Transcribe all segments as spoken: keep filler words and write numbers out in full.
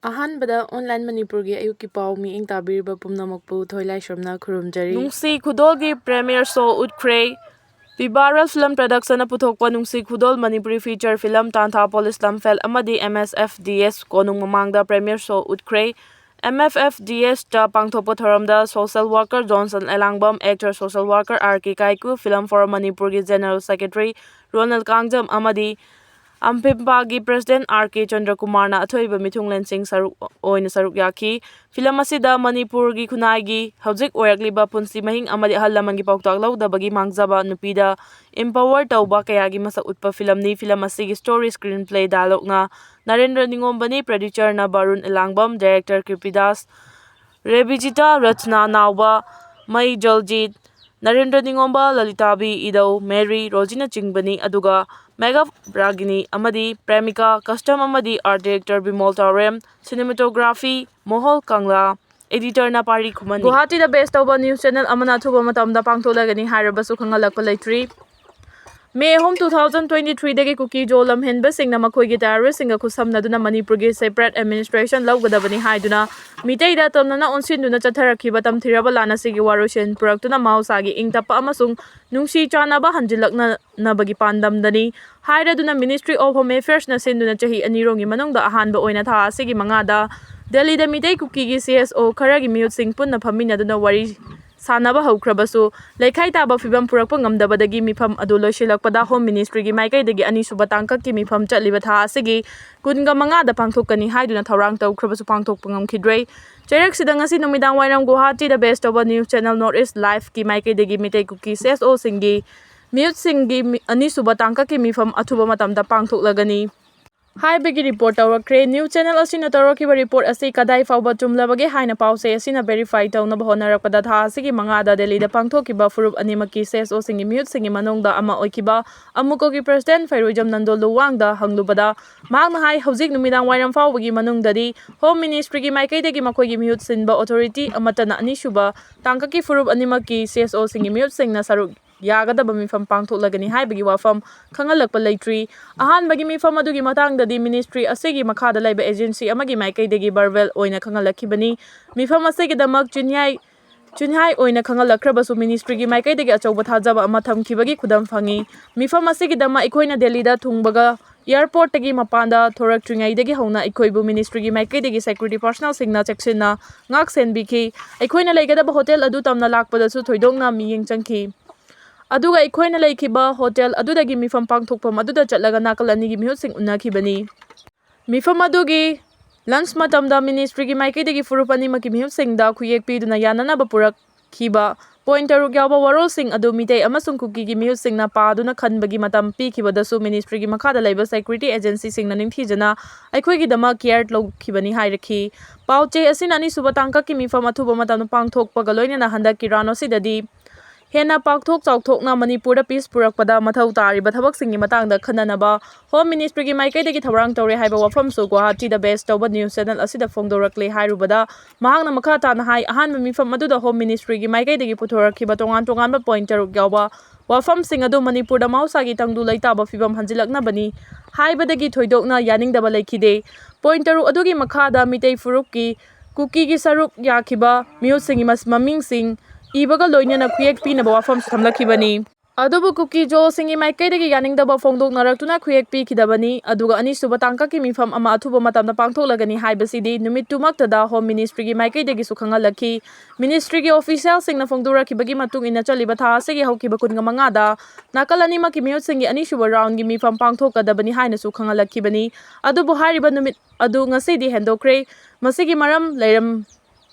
ꯑꯍꯥꯟꯕꯗ ꯑꯣꯟꯂꯥꯏꯟ ꯃꯅꯤꯄꯨꯔꯒꯤ ꯑꯌꯨꯛꯀꯤ ꯄꯥꯎ ꯃꯤꯠꯌꯦꯡ ꯇꯥꯕꯤꯔꯤꯕ ꯄꯨꯝꯅꯃꯛꯄꯨ ꯊꯣꯏꯂꯥꯏꯁ꯭ꯔꯝꯅ ꯈꯨꯔꯨꯝꯖꯔꯤ꯫ ꯅꯨꯡꯁꯤ ꯈꯨꯗꯣꯜꯒꯤ ꯄ꯭ꯔꯦꯃꯤꯌꯔ ꯁꯣ ꯎꯠꯈ꯭ꯔꯦ꯫ ꯄꯤꯕꯥꯔꯦꯜ ꯐꯤꯂꯝ ꯄ꯭ꯔꯗꯛꯁꯟꯅ ꯄꯨꯊꯣꯛꯄ ꯅꯨꯡꯁꯤ ꯈꯨꯗꯣꯜ ꯃꯅꯤꯄꯨꯔꯤ ꯐꯤꯆꯔ ꯐꯤꯂꯝ ꯇꯥꯟꯊꯥ ꯄꯣꯂꯤꯁ ꯂꯝꯐꯦꯜ ꯑꯃꯗꯤ M S F D S ꯀꯣꯅꯨꯡ ꯃꯃꯥꯡꯗ ꯄ꯭ꯔꯦꯃꯤꯌꯔ ꯁꯣ ꯎꯠꯈ꯭ꯔꯦ꯫ ꯑꯦꯝ ꯑꯦꯐ ꯑꯦꯐ ꯗꯤ ꯑꯦꯁꯇ ꯄꯥꯡꯊꯣꯛꯄ ꯊꯧꯔꯝꯗ social worker Johnson Elangbam, actor social worker R K Kaiku, film forum ꯃꯅꯤꯄꯨꯔꯒꯤ ꯖꯦꯅꯔꯦꯜ ꯁꯦꯀ꯭ꯔꯦꯇꯔꯤ ꯔꯣꯅꯦꯜ ꯀꯥꯡꯖꯝ ꯑꯃꯗꯤ ꯑꯝꯐꯤꯝꯄꯥꯒꯤ ꯄ꯭ꯔꯦꯁꯤꯗꯦꯟꯠ ꯑꯥꯔ ꯀꯦ ꯆꯟꯗ꯭ꯔꯀꯨꯃꯥꯔꯅ ꯑꯊꯣꯏꯕ ꯃꯤꯊꯨꯡꯂꯦꯟꯁꯤꯡ ꯁꯔꯨꯛ ꯑꯣꯏꯅ ꯁꯔꯨꯛ ꯌꯥꯈꯤ꯫ ꯐꯤꯂꯝ ꯑꯁꯤꯗ ꯃꯅꯤꯄꯨꯔꯒꯤ ꯈꯨꯟꯅꯥꯏꯒꯤ ꯍꯧꯖꯤꯛ ꯑꯣꯏꯔꯛꯂꯤꯕ ꯄꯨꯟꯁꯤ ꯃꯍꯤꯡ ꯑꯃꯗꯤ ꯑꯍꯜ ꯂꯃꯟꯒꯤ ꯄꯥꯎꯇꯥꯛ ꯂꯧꯗꯕꯒꯤ ꯃꯥꯡꯖꯕ, ꯅꯨꯄꯤꯗ empower ꯇꯧꯕ ꯀꯌꯥꯒꯤ ꯃꯁꯛ ꯎꯠꯄ ꯐꯤꯂꯝꯅꯤ꯫ ꯐꯤꯂꯝ ꯑꯁꯤꯒꯤ story, screenplay, dialogueꯅ ꯅꯔꯦꯟꯗ꯭ꯔ ꯅꯤꯉꯣꯝꯕꯅꯤ, producerꯅ ꯕꯥꯔꯨꯟ ꯑꯦꯂꯥꯡꯕꯝ, director ꯀ꯭ꯔꯤꯄꯤꯗꯥꯁ, ꯔꯦꯕꯤꯖꯤꯇꯥ ꯔꯆꯅꯥ ꯅꯥꯎꯕ, ꯃꯩ ꯖꯜꯖꯤꯠ, ꯅꯔꯦꯟꯗ꯭ꯔ ꯅꯤꯉꯣꯝꯕ, ꯂꯂꯤꯇꯥꯕꯤ ꯏꯗꯧ, ꯃꯦꯔꯤ, ꯔꯣꯖꯤꯅꯆꯤꯡꯕꯅꯤ꯫ ꯑꯗꯨꯒ makeup ꯔꯥꯒꯤꯅꯤ ꯑꯃꯗꯤ ꯄ꯭ꯔꯦꯃꯤꯀꯥ, costume ꯑꯃꯗꯤ art director Bimol ꯇꯥꯎꯔꯦꯝ, cinematography mohan ꯀꯪꯂꯥ, editorꯅ ꯄꯥꯔꯤ ꯈꯨꯃꯟꯅꯤ꯫ ꯒꯨꯋꯥꯍꯥꯇꯤꯗ base ꯇꯧꯕ news channel ꯑꯃꯅ ꯑꯊꯨꯕ ꯃꯇꯝꯗ ꯄꯥꯡꯊꯣꯛꯂꯒꯅꯤ ꯍꯥꯏꯔꯕꯁꯨ ꯈꯪꯍꯜꯂꯛꯄ ꯂꯩꯇ꯭ꯔꯤ꯫ May ꯑꯍꯨꯝ, two thousand twenty threeꯗꯒꯤ ꯀꯨꯀꯤ ꯖꯣ ꯂꯝꯍꯦꯟꯕꯁꯤꯡꯅ ꯃꯈꯣꯏꯒꯤ terroristꯁꯤꯡꯒ ꯈꯨꯠꯁꯝꯅꯗꯨꯅ ꯃꯅꯤꯄꯨꯔꯒꯤ separate administration ꯂꯧꯒꯗꯕꯅꯤ ꯍꯥꯏꯗꯨꯅ ꯃꯤꯇꯩꯗ ꯇꯝꯅꯅ ꯑꯣꯟꯁꯤꯟꯗꯨꯅ ꯆꯠꯊꯔꯛꯈꯤꯕ ꯇꯝꯊꯤꯔꯕ ꯂꯥꯟ ꯑꯁꯤꯒꯤ ꯋꯥꯔꯣꯏꯁꯤꯟ ꯄꯨꯔꯛꯇꯨꯅ ꯃꯍꯧꯁꯥꯒꯤ ꯏꯪ ꯇꯞꯄ ꯑꯃꯁꯨꯡ ꯅꯨꯡꯁꯤ ꯆꯥꯟꯅꯕ ꯍꯟꯖꯤꯜꯂꯛꯅꯅꯕꯒꯤ ꯄꯥꯟꯗꯝꯗꯅꯤ ꯍꯥꯏꯔꯗꯨꯅ Ministry of Home Affairsꯅ ꯁꯤꯟꯗꯨꯅ ꯆꯍꯤ ꯑꯅꯤꯔꯣꯝꯒꯤ ꯃꯅꯨꯡꯗ ꯑꯍꯥꯟꯕ ꯑꯣꯏꯅ ꯊꯥ ꯑꯁꯤꯒꯤ ꯃꯉꯥꯗ ꯗꯦꯜꯂꯤꯗ ꯃꯤꯇꯩ ꯀꯨꯀꯤꯒꯤ C S O ꯈꯔꯒꯤ ꯃꯤꯍꯨꯠꯁꯤꯡ ꯄꯨꯟꯅ ꯐꯝꯃꯤꯟꯅꯗꯨꯅ ꯋꯥꯔꯤ ꯁꯥꯟꯅꯕ ꯍꯧꯈ꯭ꯔꯕꯁꯨ, ꯂꯩꯈꯥꯏ ꯇꯥꯕ ꯐꯤꯕꯝ ꯄꯨꯔꯛꯄ ꯉꯝꯗꯕꯗꯒꯤ ꯃꯤꯐꯝ ꯑꯗꯨ ꯂꯣꯏꯁꯤꯜꯂꯛꯄꯗ Home Ministryꯒꯤ ꯃꯥꯏꯀꯩꯗꯒꯤ ꯑꯅꯤꯁꯨꯕ ꯇꯥꯡꯀꯛꯀꯤ ꯃꯤꯐꯝ ꯆꯠꯂꯤꯕ ꯊꯥ ꯑꯁꯤꯒꯤ ꯀꯨꯟꯒ ꯃꯉꯥꯗ ꯄꯥꯡꯊꯣꯛꯀꯅꯤ ꯍꯥꯏꯗꯨꯅ ꯊꯧꯔꯥꯡ ꯇꯧꯈ꯭ꯔꯕꯁꯨ ꯄꯥꯡꯊꯣꯛꯄ ꯉꯝꯈꯤꯗ꯭ꯔꯦ꯫ ꯆꯩꯔꯛꯁꯤꯗ ꯉꯁꯤ ꯅꯨꯃꯤꯗꯥꯡ ꯋꯥꯏꯔꯝ ꯒꯨꯋꯥꯍꯥꯇꯤꯗ base ꯇꯧꯕ news channel North East Liveꯀꯤ ꯃꯥꯏꯀꯩꯗꯒꯤ ꯃꯤꯇꯩ ꯀꯨꯀꯤ C S Oꯁꯤꯡꯒꯤ ꯃꯤꯍꯨꯠꯁꯤꯡꯒꯤ ꯃꯤ-, ꯑꯅꯤꯁꯨꯕ ꯇꯥꯡꯀꯛꯀꯤ ꯃꯤꯐꯝ ꯑꯊꯨꯕ ꯃꯇꯝꯗ ꯄꯥꯡꯊꯣꯛꯂꯒꯅꯤ ꯍꯥꯏꯕꯒꯤ report ꯇꯧꯔꯛꯈ꯭ꯔꯦ꯫ News channel ꯑꯁꯤꯅ ꯇꯧꯔꯛꯈꯤꯕ report ꯑꯁꯤ ꯀꯗꯥꯏ ꯐꯥꯎꯕ ꯆꯨꯝꯂꯕꯒꯦ ꯍꯥꯏꯅ ꯄꯥꯎꯆꯦ ꯑꯁꯤꯅ verify ꯇꯧꯅꯕ ꯍꯣꯠꯅꯔꯛꯄꯗ ꯊꯥ ꯑꯁꯤꯒꯤ ꯃꯉꯥꯗ ꯗꯦꯜꯂꯤꯗ ꯄꯥꯡꯊꯣꯛꯈꯤꯕ ꯐꯨꯔꯨꯞ ꯑꯅꯤꯃꯛꯀꯤ C S Oꯁꯤꯡꯒꯤ ꯃꯤꯍꯨꯠꯁꯤꯡꯒꯤ ꯃꯅꯨꯡꯗ ꯑꯃ ꯑꯣꯏꯈꯤꯕ ꯑꯃꯨꯀꯣꯒꯤ president ꯐꯩꯔꯣꯏꯖꯝ ꯅꯟꯗꯣ ꯂꯨꯋꯥꯡꯗ ꯍꯪꯂꯨꯕꯗ ꯃꯍꯥꯛꯅ ꯍꯥꯏ, ꯍꯧꯖꯤꯛ ꯅꯨꯃꯤꯗꯥꯡ ꯋꯥꯏꯔꯝ ꯐꯥꯎꯕꯒꯤ ꯃꯅꯨꯡꯗꯗꯤ Home Ministryꯒꯤ ꯃꯥꯏꯀꯩꯗꯒꯤ ꯃꯈꯣꯏꯒꯤ ꯃꯤꯍꯨꯠ ꯁꯤꯟꯕ authority ꯑꯃꯠꯇꯅ ꯑꯅꯤꯁꯨꯕ ꯇꯥꯡꯀꯛꯀꯤ ꯐꯨꯔꯨꯞ ꯑꯅꯤꯃꯛꯀꯤ C S Oꯁꯤꯡꯒꯤ ꯃꯤꯍꯨꯠꯁꯤꯡꯅ ꯁꯔꯨꯛ ꯌꯥꯒꯗꯕ ꯃꯤꯐꯝ ꯄꯥꯡꯊꯣꯛꯂꯒꯅꯤ ꯍꯥꯏꯕꯒꯤ ꯋꯥꯐꯝ ꯈꯪꯍꯜꯂꯛꯄ ꯂꯩꯇ꯭ꯔꯤ꯫ ꯑꯍꯥꯟꯕꯒꯤ ꯃꯤꯐꯝ ꯑꯗꯨꯒꯤ ꯃꯇꯥꯡꯗꯗꯤ ministry ꯑꯁꯤꯒꯤ ꯃꯈꯥꯗ ꯂꯩꯕ agency ꯑꯃꯒꯤ ꯃꯥꯏꯀꯩꯗꯒꯤ verbal ꯑꯣꯏꯅ ꯈꯪꯍꯜꯂꯛꯈꯤꯕꯅꯤ꯫ ꯃꯤꯐꯝ ꯑꯁꯤꯒꯤꯗꯃꯛ ꯆꯤꯟꯌꯥꯏ ꯆꯤꯟꯍꯥꯏ ꯑꯣꯏꯅ ꯈꯪꯍꯜꯂꯛꯈ꯭ꯔꯕꯁꯨ ministryꯒꯤ ꯃꯥꯏꯀꯩꯗꯒꯤ ꯑꯆꯧꯕ ꯊꯥꯖꯕ ꯑꯃ ꯊꯝꯈꯤꯕꯒꯤ ꯈꯨꯗꯝ ꯐꯪꯉꯤ꯫ ꯃꯤꯐꯝ ꯑꯁꯤꯒꯤꯗꯃꯛ ꯑꯩꯈꯣꯏꯅ ꯗꯦꯜꯂꯤꯗ ꯊꯨꯡꯕꯒ airportꯇꯒꯤ ꯃꯄꯥꯟꯗ ꯊꯣꯔꯛꯇ꯭ꯔꯤꯉꯩꯗꯒꯤ ꯍꯧꯅ ꯑꯩꯈꯣꯏꯕꯨ ministryꯒꯤ ꯃꯥꯏꯀꯩꯗꯒꯤ security personnelꯁꯤꯡꯅ ꯆꯦꯛꯁꯤꯟꯅ ꯉꯥꯛ ꯁꯦꯟꯕꯤꯈꯤ꯫ ꯑꯩꯈꯣꯏꯅ ꯂꯩꯒꯗꯕ hotel ꯑꯗꯨ ꯇꯝꯅ ꯂꯥꯛꯄꯗꯁꯨ ꯊꯣꯏꯗꯣꯛꯅ ꯃꯤꯠꯌꯦꯡ ꯆꯪꯈꯤ꯫ ꯑꯗꯨꯒ ꯑꯩꯈꯣꯏꯅ ꯂꯩꯈꯤꯕ hotel ꯑꯗꯨꯗꯒꯤ ꯃꯤꯐꯝ ꯄꯥꯡꯊꯣꯛꯐꯝ ꯑꯗꯨꯗ ꯆꯠꯂꯒ ꯅꯥꯀꯜ ꯑꯅꯤꯒꯤ ꯃꯤꯍꯨꯠꯁꯤꯡ ꯎꯅꯈꯤꯕꯅꯤ꯫ ꯃꯤꯐꯝ ꯑꯗꯨꯒꯤ lunch ꯃꯇꯝꯗ ministryꯒꯤ ꯃꯥꯏꯀꯩꯗꯒꯤ ꯐꯨꯔꯨꯞ ꯑꯅꯤꯃꯛꯀꯤ ꯃꯤꯍꯨꯠꯁꯤꯡꯗ ꯈꯨꯌꯦꯛ ꯄꯤꯗꯨꯅ ꯌꯥꯅꯅꯕ ꯄꯨꯔꯛꯈꯤꯕ point ꯇꯔꯨꯛ ꯌꯥꯎꯕ ꯋꯥꯔꯣꯜꯁꯤꯡ ꯑꯗꯨ ꯃꯤꯇꯩ ꯑꯃꯁꯨꯡ ꯀꯨꯀꯤꯒꯤ ꯃꯤꯍꯨꯠꯁꯤꯡꯅ ꯄꯥꯗꯨꯅ ꯈꯟꯕꯒꯤ ꯃꯇꯝ ꯄꯤꯈꯤꯕꯗꯁꯨ ministryꯒꯤ ꯃꯈꯥꯗ ꯂꯩꯕ security agencyꯁꯤꯡꯅ ꯅꯤꯡꯊꯤꯖꯅ ꯑꯩꯈꯣꯏꯒꯤꯗꯃꯛ care ꯂꯧꯈꯤꯕꯅꯤ ꯍꯥꯏꯔꯛꯈꯤ꯫ ꯄꯥꯎ ꯆꯦ ꯑꯁꯤꯅ ꯑꯅꯤꯁꯨꯕ ꯇꯥꯡꯀꯛꯀꯤ ꯃꯤꯐꯝ ꯑꯊꯨꯕ ꯃꯇꯝꯗ ꯄꯥꯡꯊꯣꯛꯄꯒ ꯂꯣꯏꯅꯅ ꯍꯟꯗꯛꯀꯤ round ꯑꯁꯤꯗꯗꯤ ꯍꯦꯟꯅ ꯄꯥꯛꯊꯣꯛ ꯆꯥꯎꯊꯣꯛꯅ ꯃꯅꯤꯄꯨꯔꯗ peace ꯄꯨꯔꯛꯄꯗ ꯃꯊꯧ ꯇꯥꯔꯤꯕ ꯊꯕꯛꯁꯤꯡꯒꯤ ꯃꯇꯥꯡꯗ ꯈꯟꯅꯅꯕ Home Ministryꯒꯤ ꯃꯥꯏꯀꯩꯗꯒꯤ ꯊꯧꯔꯥꯡ ꯇꯧꯔꯦ ꯍꯥꯏꯕ ꯋꯥꯐꯝꯁꯨ ꯒꯨꯋꯥꯍꯥꯇꯤꯗ base ꯇꯧꯕ news channel ꯑꯁꯤꯗ ꯐꯣꯡꯗꯣꯔꯛꯂꯦ ꯍꯥꯏꯔꯨꯕꯗ, ꯃꯍꯥꯛꯅ ꯃꯈꯥ ꯇꯥꯅ ꯍꯥꯏ, ꯑꯍꯥꯟꯕ ꯃꯤꯐꯝ ꯑꯗꯨꯗ Home Ministryꯒꯤ ꯃꯥꯏꯀꯩꯗꯒꯤ ꯄꯨꯊꯣꯔꯛꯈꯤꯕ ꯇꯣꯉꯥꯟ ꯇꯣꯉꯥꯟꯕ point ꯇꯔꯨꯛ ꯌꯥꯎꯕ ꯋꯥꯐꯝꯁꯤꯡ ꯑꯗꯨ ꯃꯅꯤꯄꯨꯔꯗ ꯃꯍꯧꯁꯥꯒꯤ ꯇꯪꯗꯨ ꯂꯩꯇꯥꯕ ꯐꯤꯕꯝ ꯍꯟꯖꯤꯜꯂꯛꯅꯕꯅꯤ ꯍꯥꯏꯕꯗꯒꯤ ꯊꯣꯏꯗꯣꯛꯅ ꯌꯥꯅꯤꯡꯗꯕ ꯂꯩꯈꯤꯗꯦ꯫ Point ꯇꯔꯨꯛ ꯑꯗꯨꯒꯤ ꯃꯈꯥꯗ ꯃꯤꯇꯩ ꯐꯨꯔꯨꯞꯀꯤ ꯀꯨꯀꯤꯒꯤ ꯁꯔꯨꯛ ꯌꯥꯈꯤꯕ ꯃꯤꯍꯨꯠꯁꯤꯡꯒꯤ ꯃꯃꯤꯡꯁꯤꯡ ꯏꯕꯒ ꯂꯣꯏꯅꯅ ꯈꯨꯌꯦꯛ ꯄꯤꯅꯕ ꯋꯥꯐꯝꯁꯨ ꯊꯝꯂꯛꯈꯤꯕꯅꯤ꯫ ꯑꯗꯨꯕꯨ ꯀꯨꯀꯤ ꯖꯣꯁꯤꯡꯒꯤ ꯃꯥꯏꯀꯩꯗꯒꯤ ꯌꯥꯅꯤꯡꯗꯕ ꯐꯣꯡꯗꯣꯛꯅꯔꯛꯇꯨꯅ ꯈꯨꯌꯦꯛ ꯄꯤꯈꯤꯗꯕꯅꯤ꯫ ꯑꯗꯨꯒ ꯑꯅꯤꯁꯨꯕ ꯇꯥꯡꯀꯛꯀꯤ ꯃꯤꯐꯝ ꯑꯃ ꯑꯊꯨꯕ ꯃꯇꯝꯗ ꯄꯥꯡꯊꯣꯛꯂꯒꯅꯤ ꯍꯥꯏꯕꯁꯤꯗꯤ ꯅꯨꯃꯤꯠꯇꯨꯃꯛꯇꯗ Home Ministryꯒꯤ ꯃꯥꯏꯀꯩꯗꯒꯤꯁꯨ ꯈꯪꯍꯜꯂꯛꯈꯤ꯫ Ministryꯒꯤ officialꯁꯤꯡꯅ ꯐꯣꯡꯗꯣꯔꯛꯈꯤꯕꯒꯤ ꯃꯇꯨꯡ ꯏꯟꯅ ꯆꯠꯂꯤꯕ ꯊꯥ ꯑꯁꯤꯒꯤ ꯍꯧꯈꯤꯕ ꯀꯨꯟꯃꯉꯥꯗ ꯅꯥꯀꯜ ꯑꯅꯤꯃꯛꯀꯤ ꯃꯤꯍꯨꯠꯁꯤꯡꯒꯤ ꯑꯅꯤꯁꯨꯕ roundꯒꯤ ꯃꯤꯐꯝ ꯄꯥꯡꯊꯣꯛꯀꯗꯕꯅꯤ ꯍꯥꯏꯅꯁꯨ ꯈꯪꯍꯜꯂꯛꯈꯤꯕꯅꯤ꯫ ꯑꯗꯨꯕꯨ ꯍꯥꯏꯔꯤꯕ ꯅꯨꯃꯤꯠ ꯑꯗꯨ ꯉꯁꯤꯗꯤ ꯍꯦꯟꯗꯣꯛꯈ꯭ꯔꯦ꯫ ꯃꯁꯤꯒꯤ ꯃꯔꯝ ꯂꯩꯔꯝ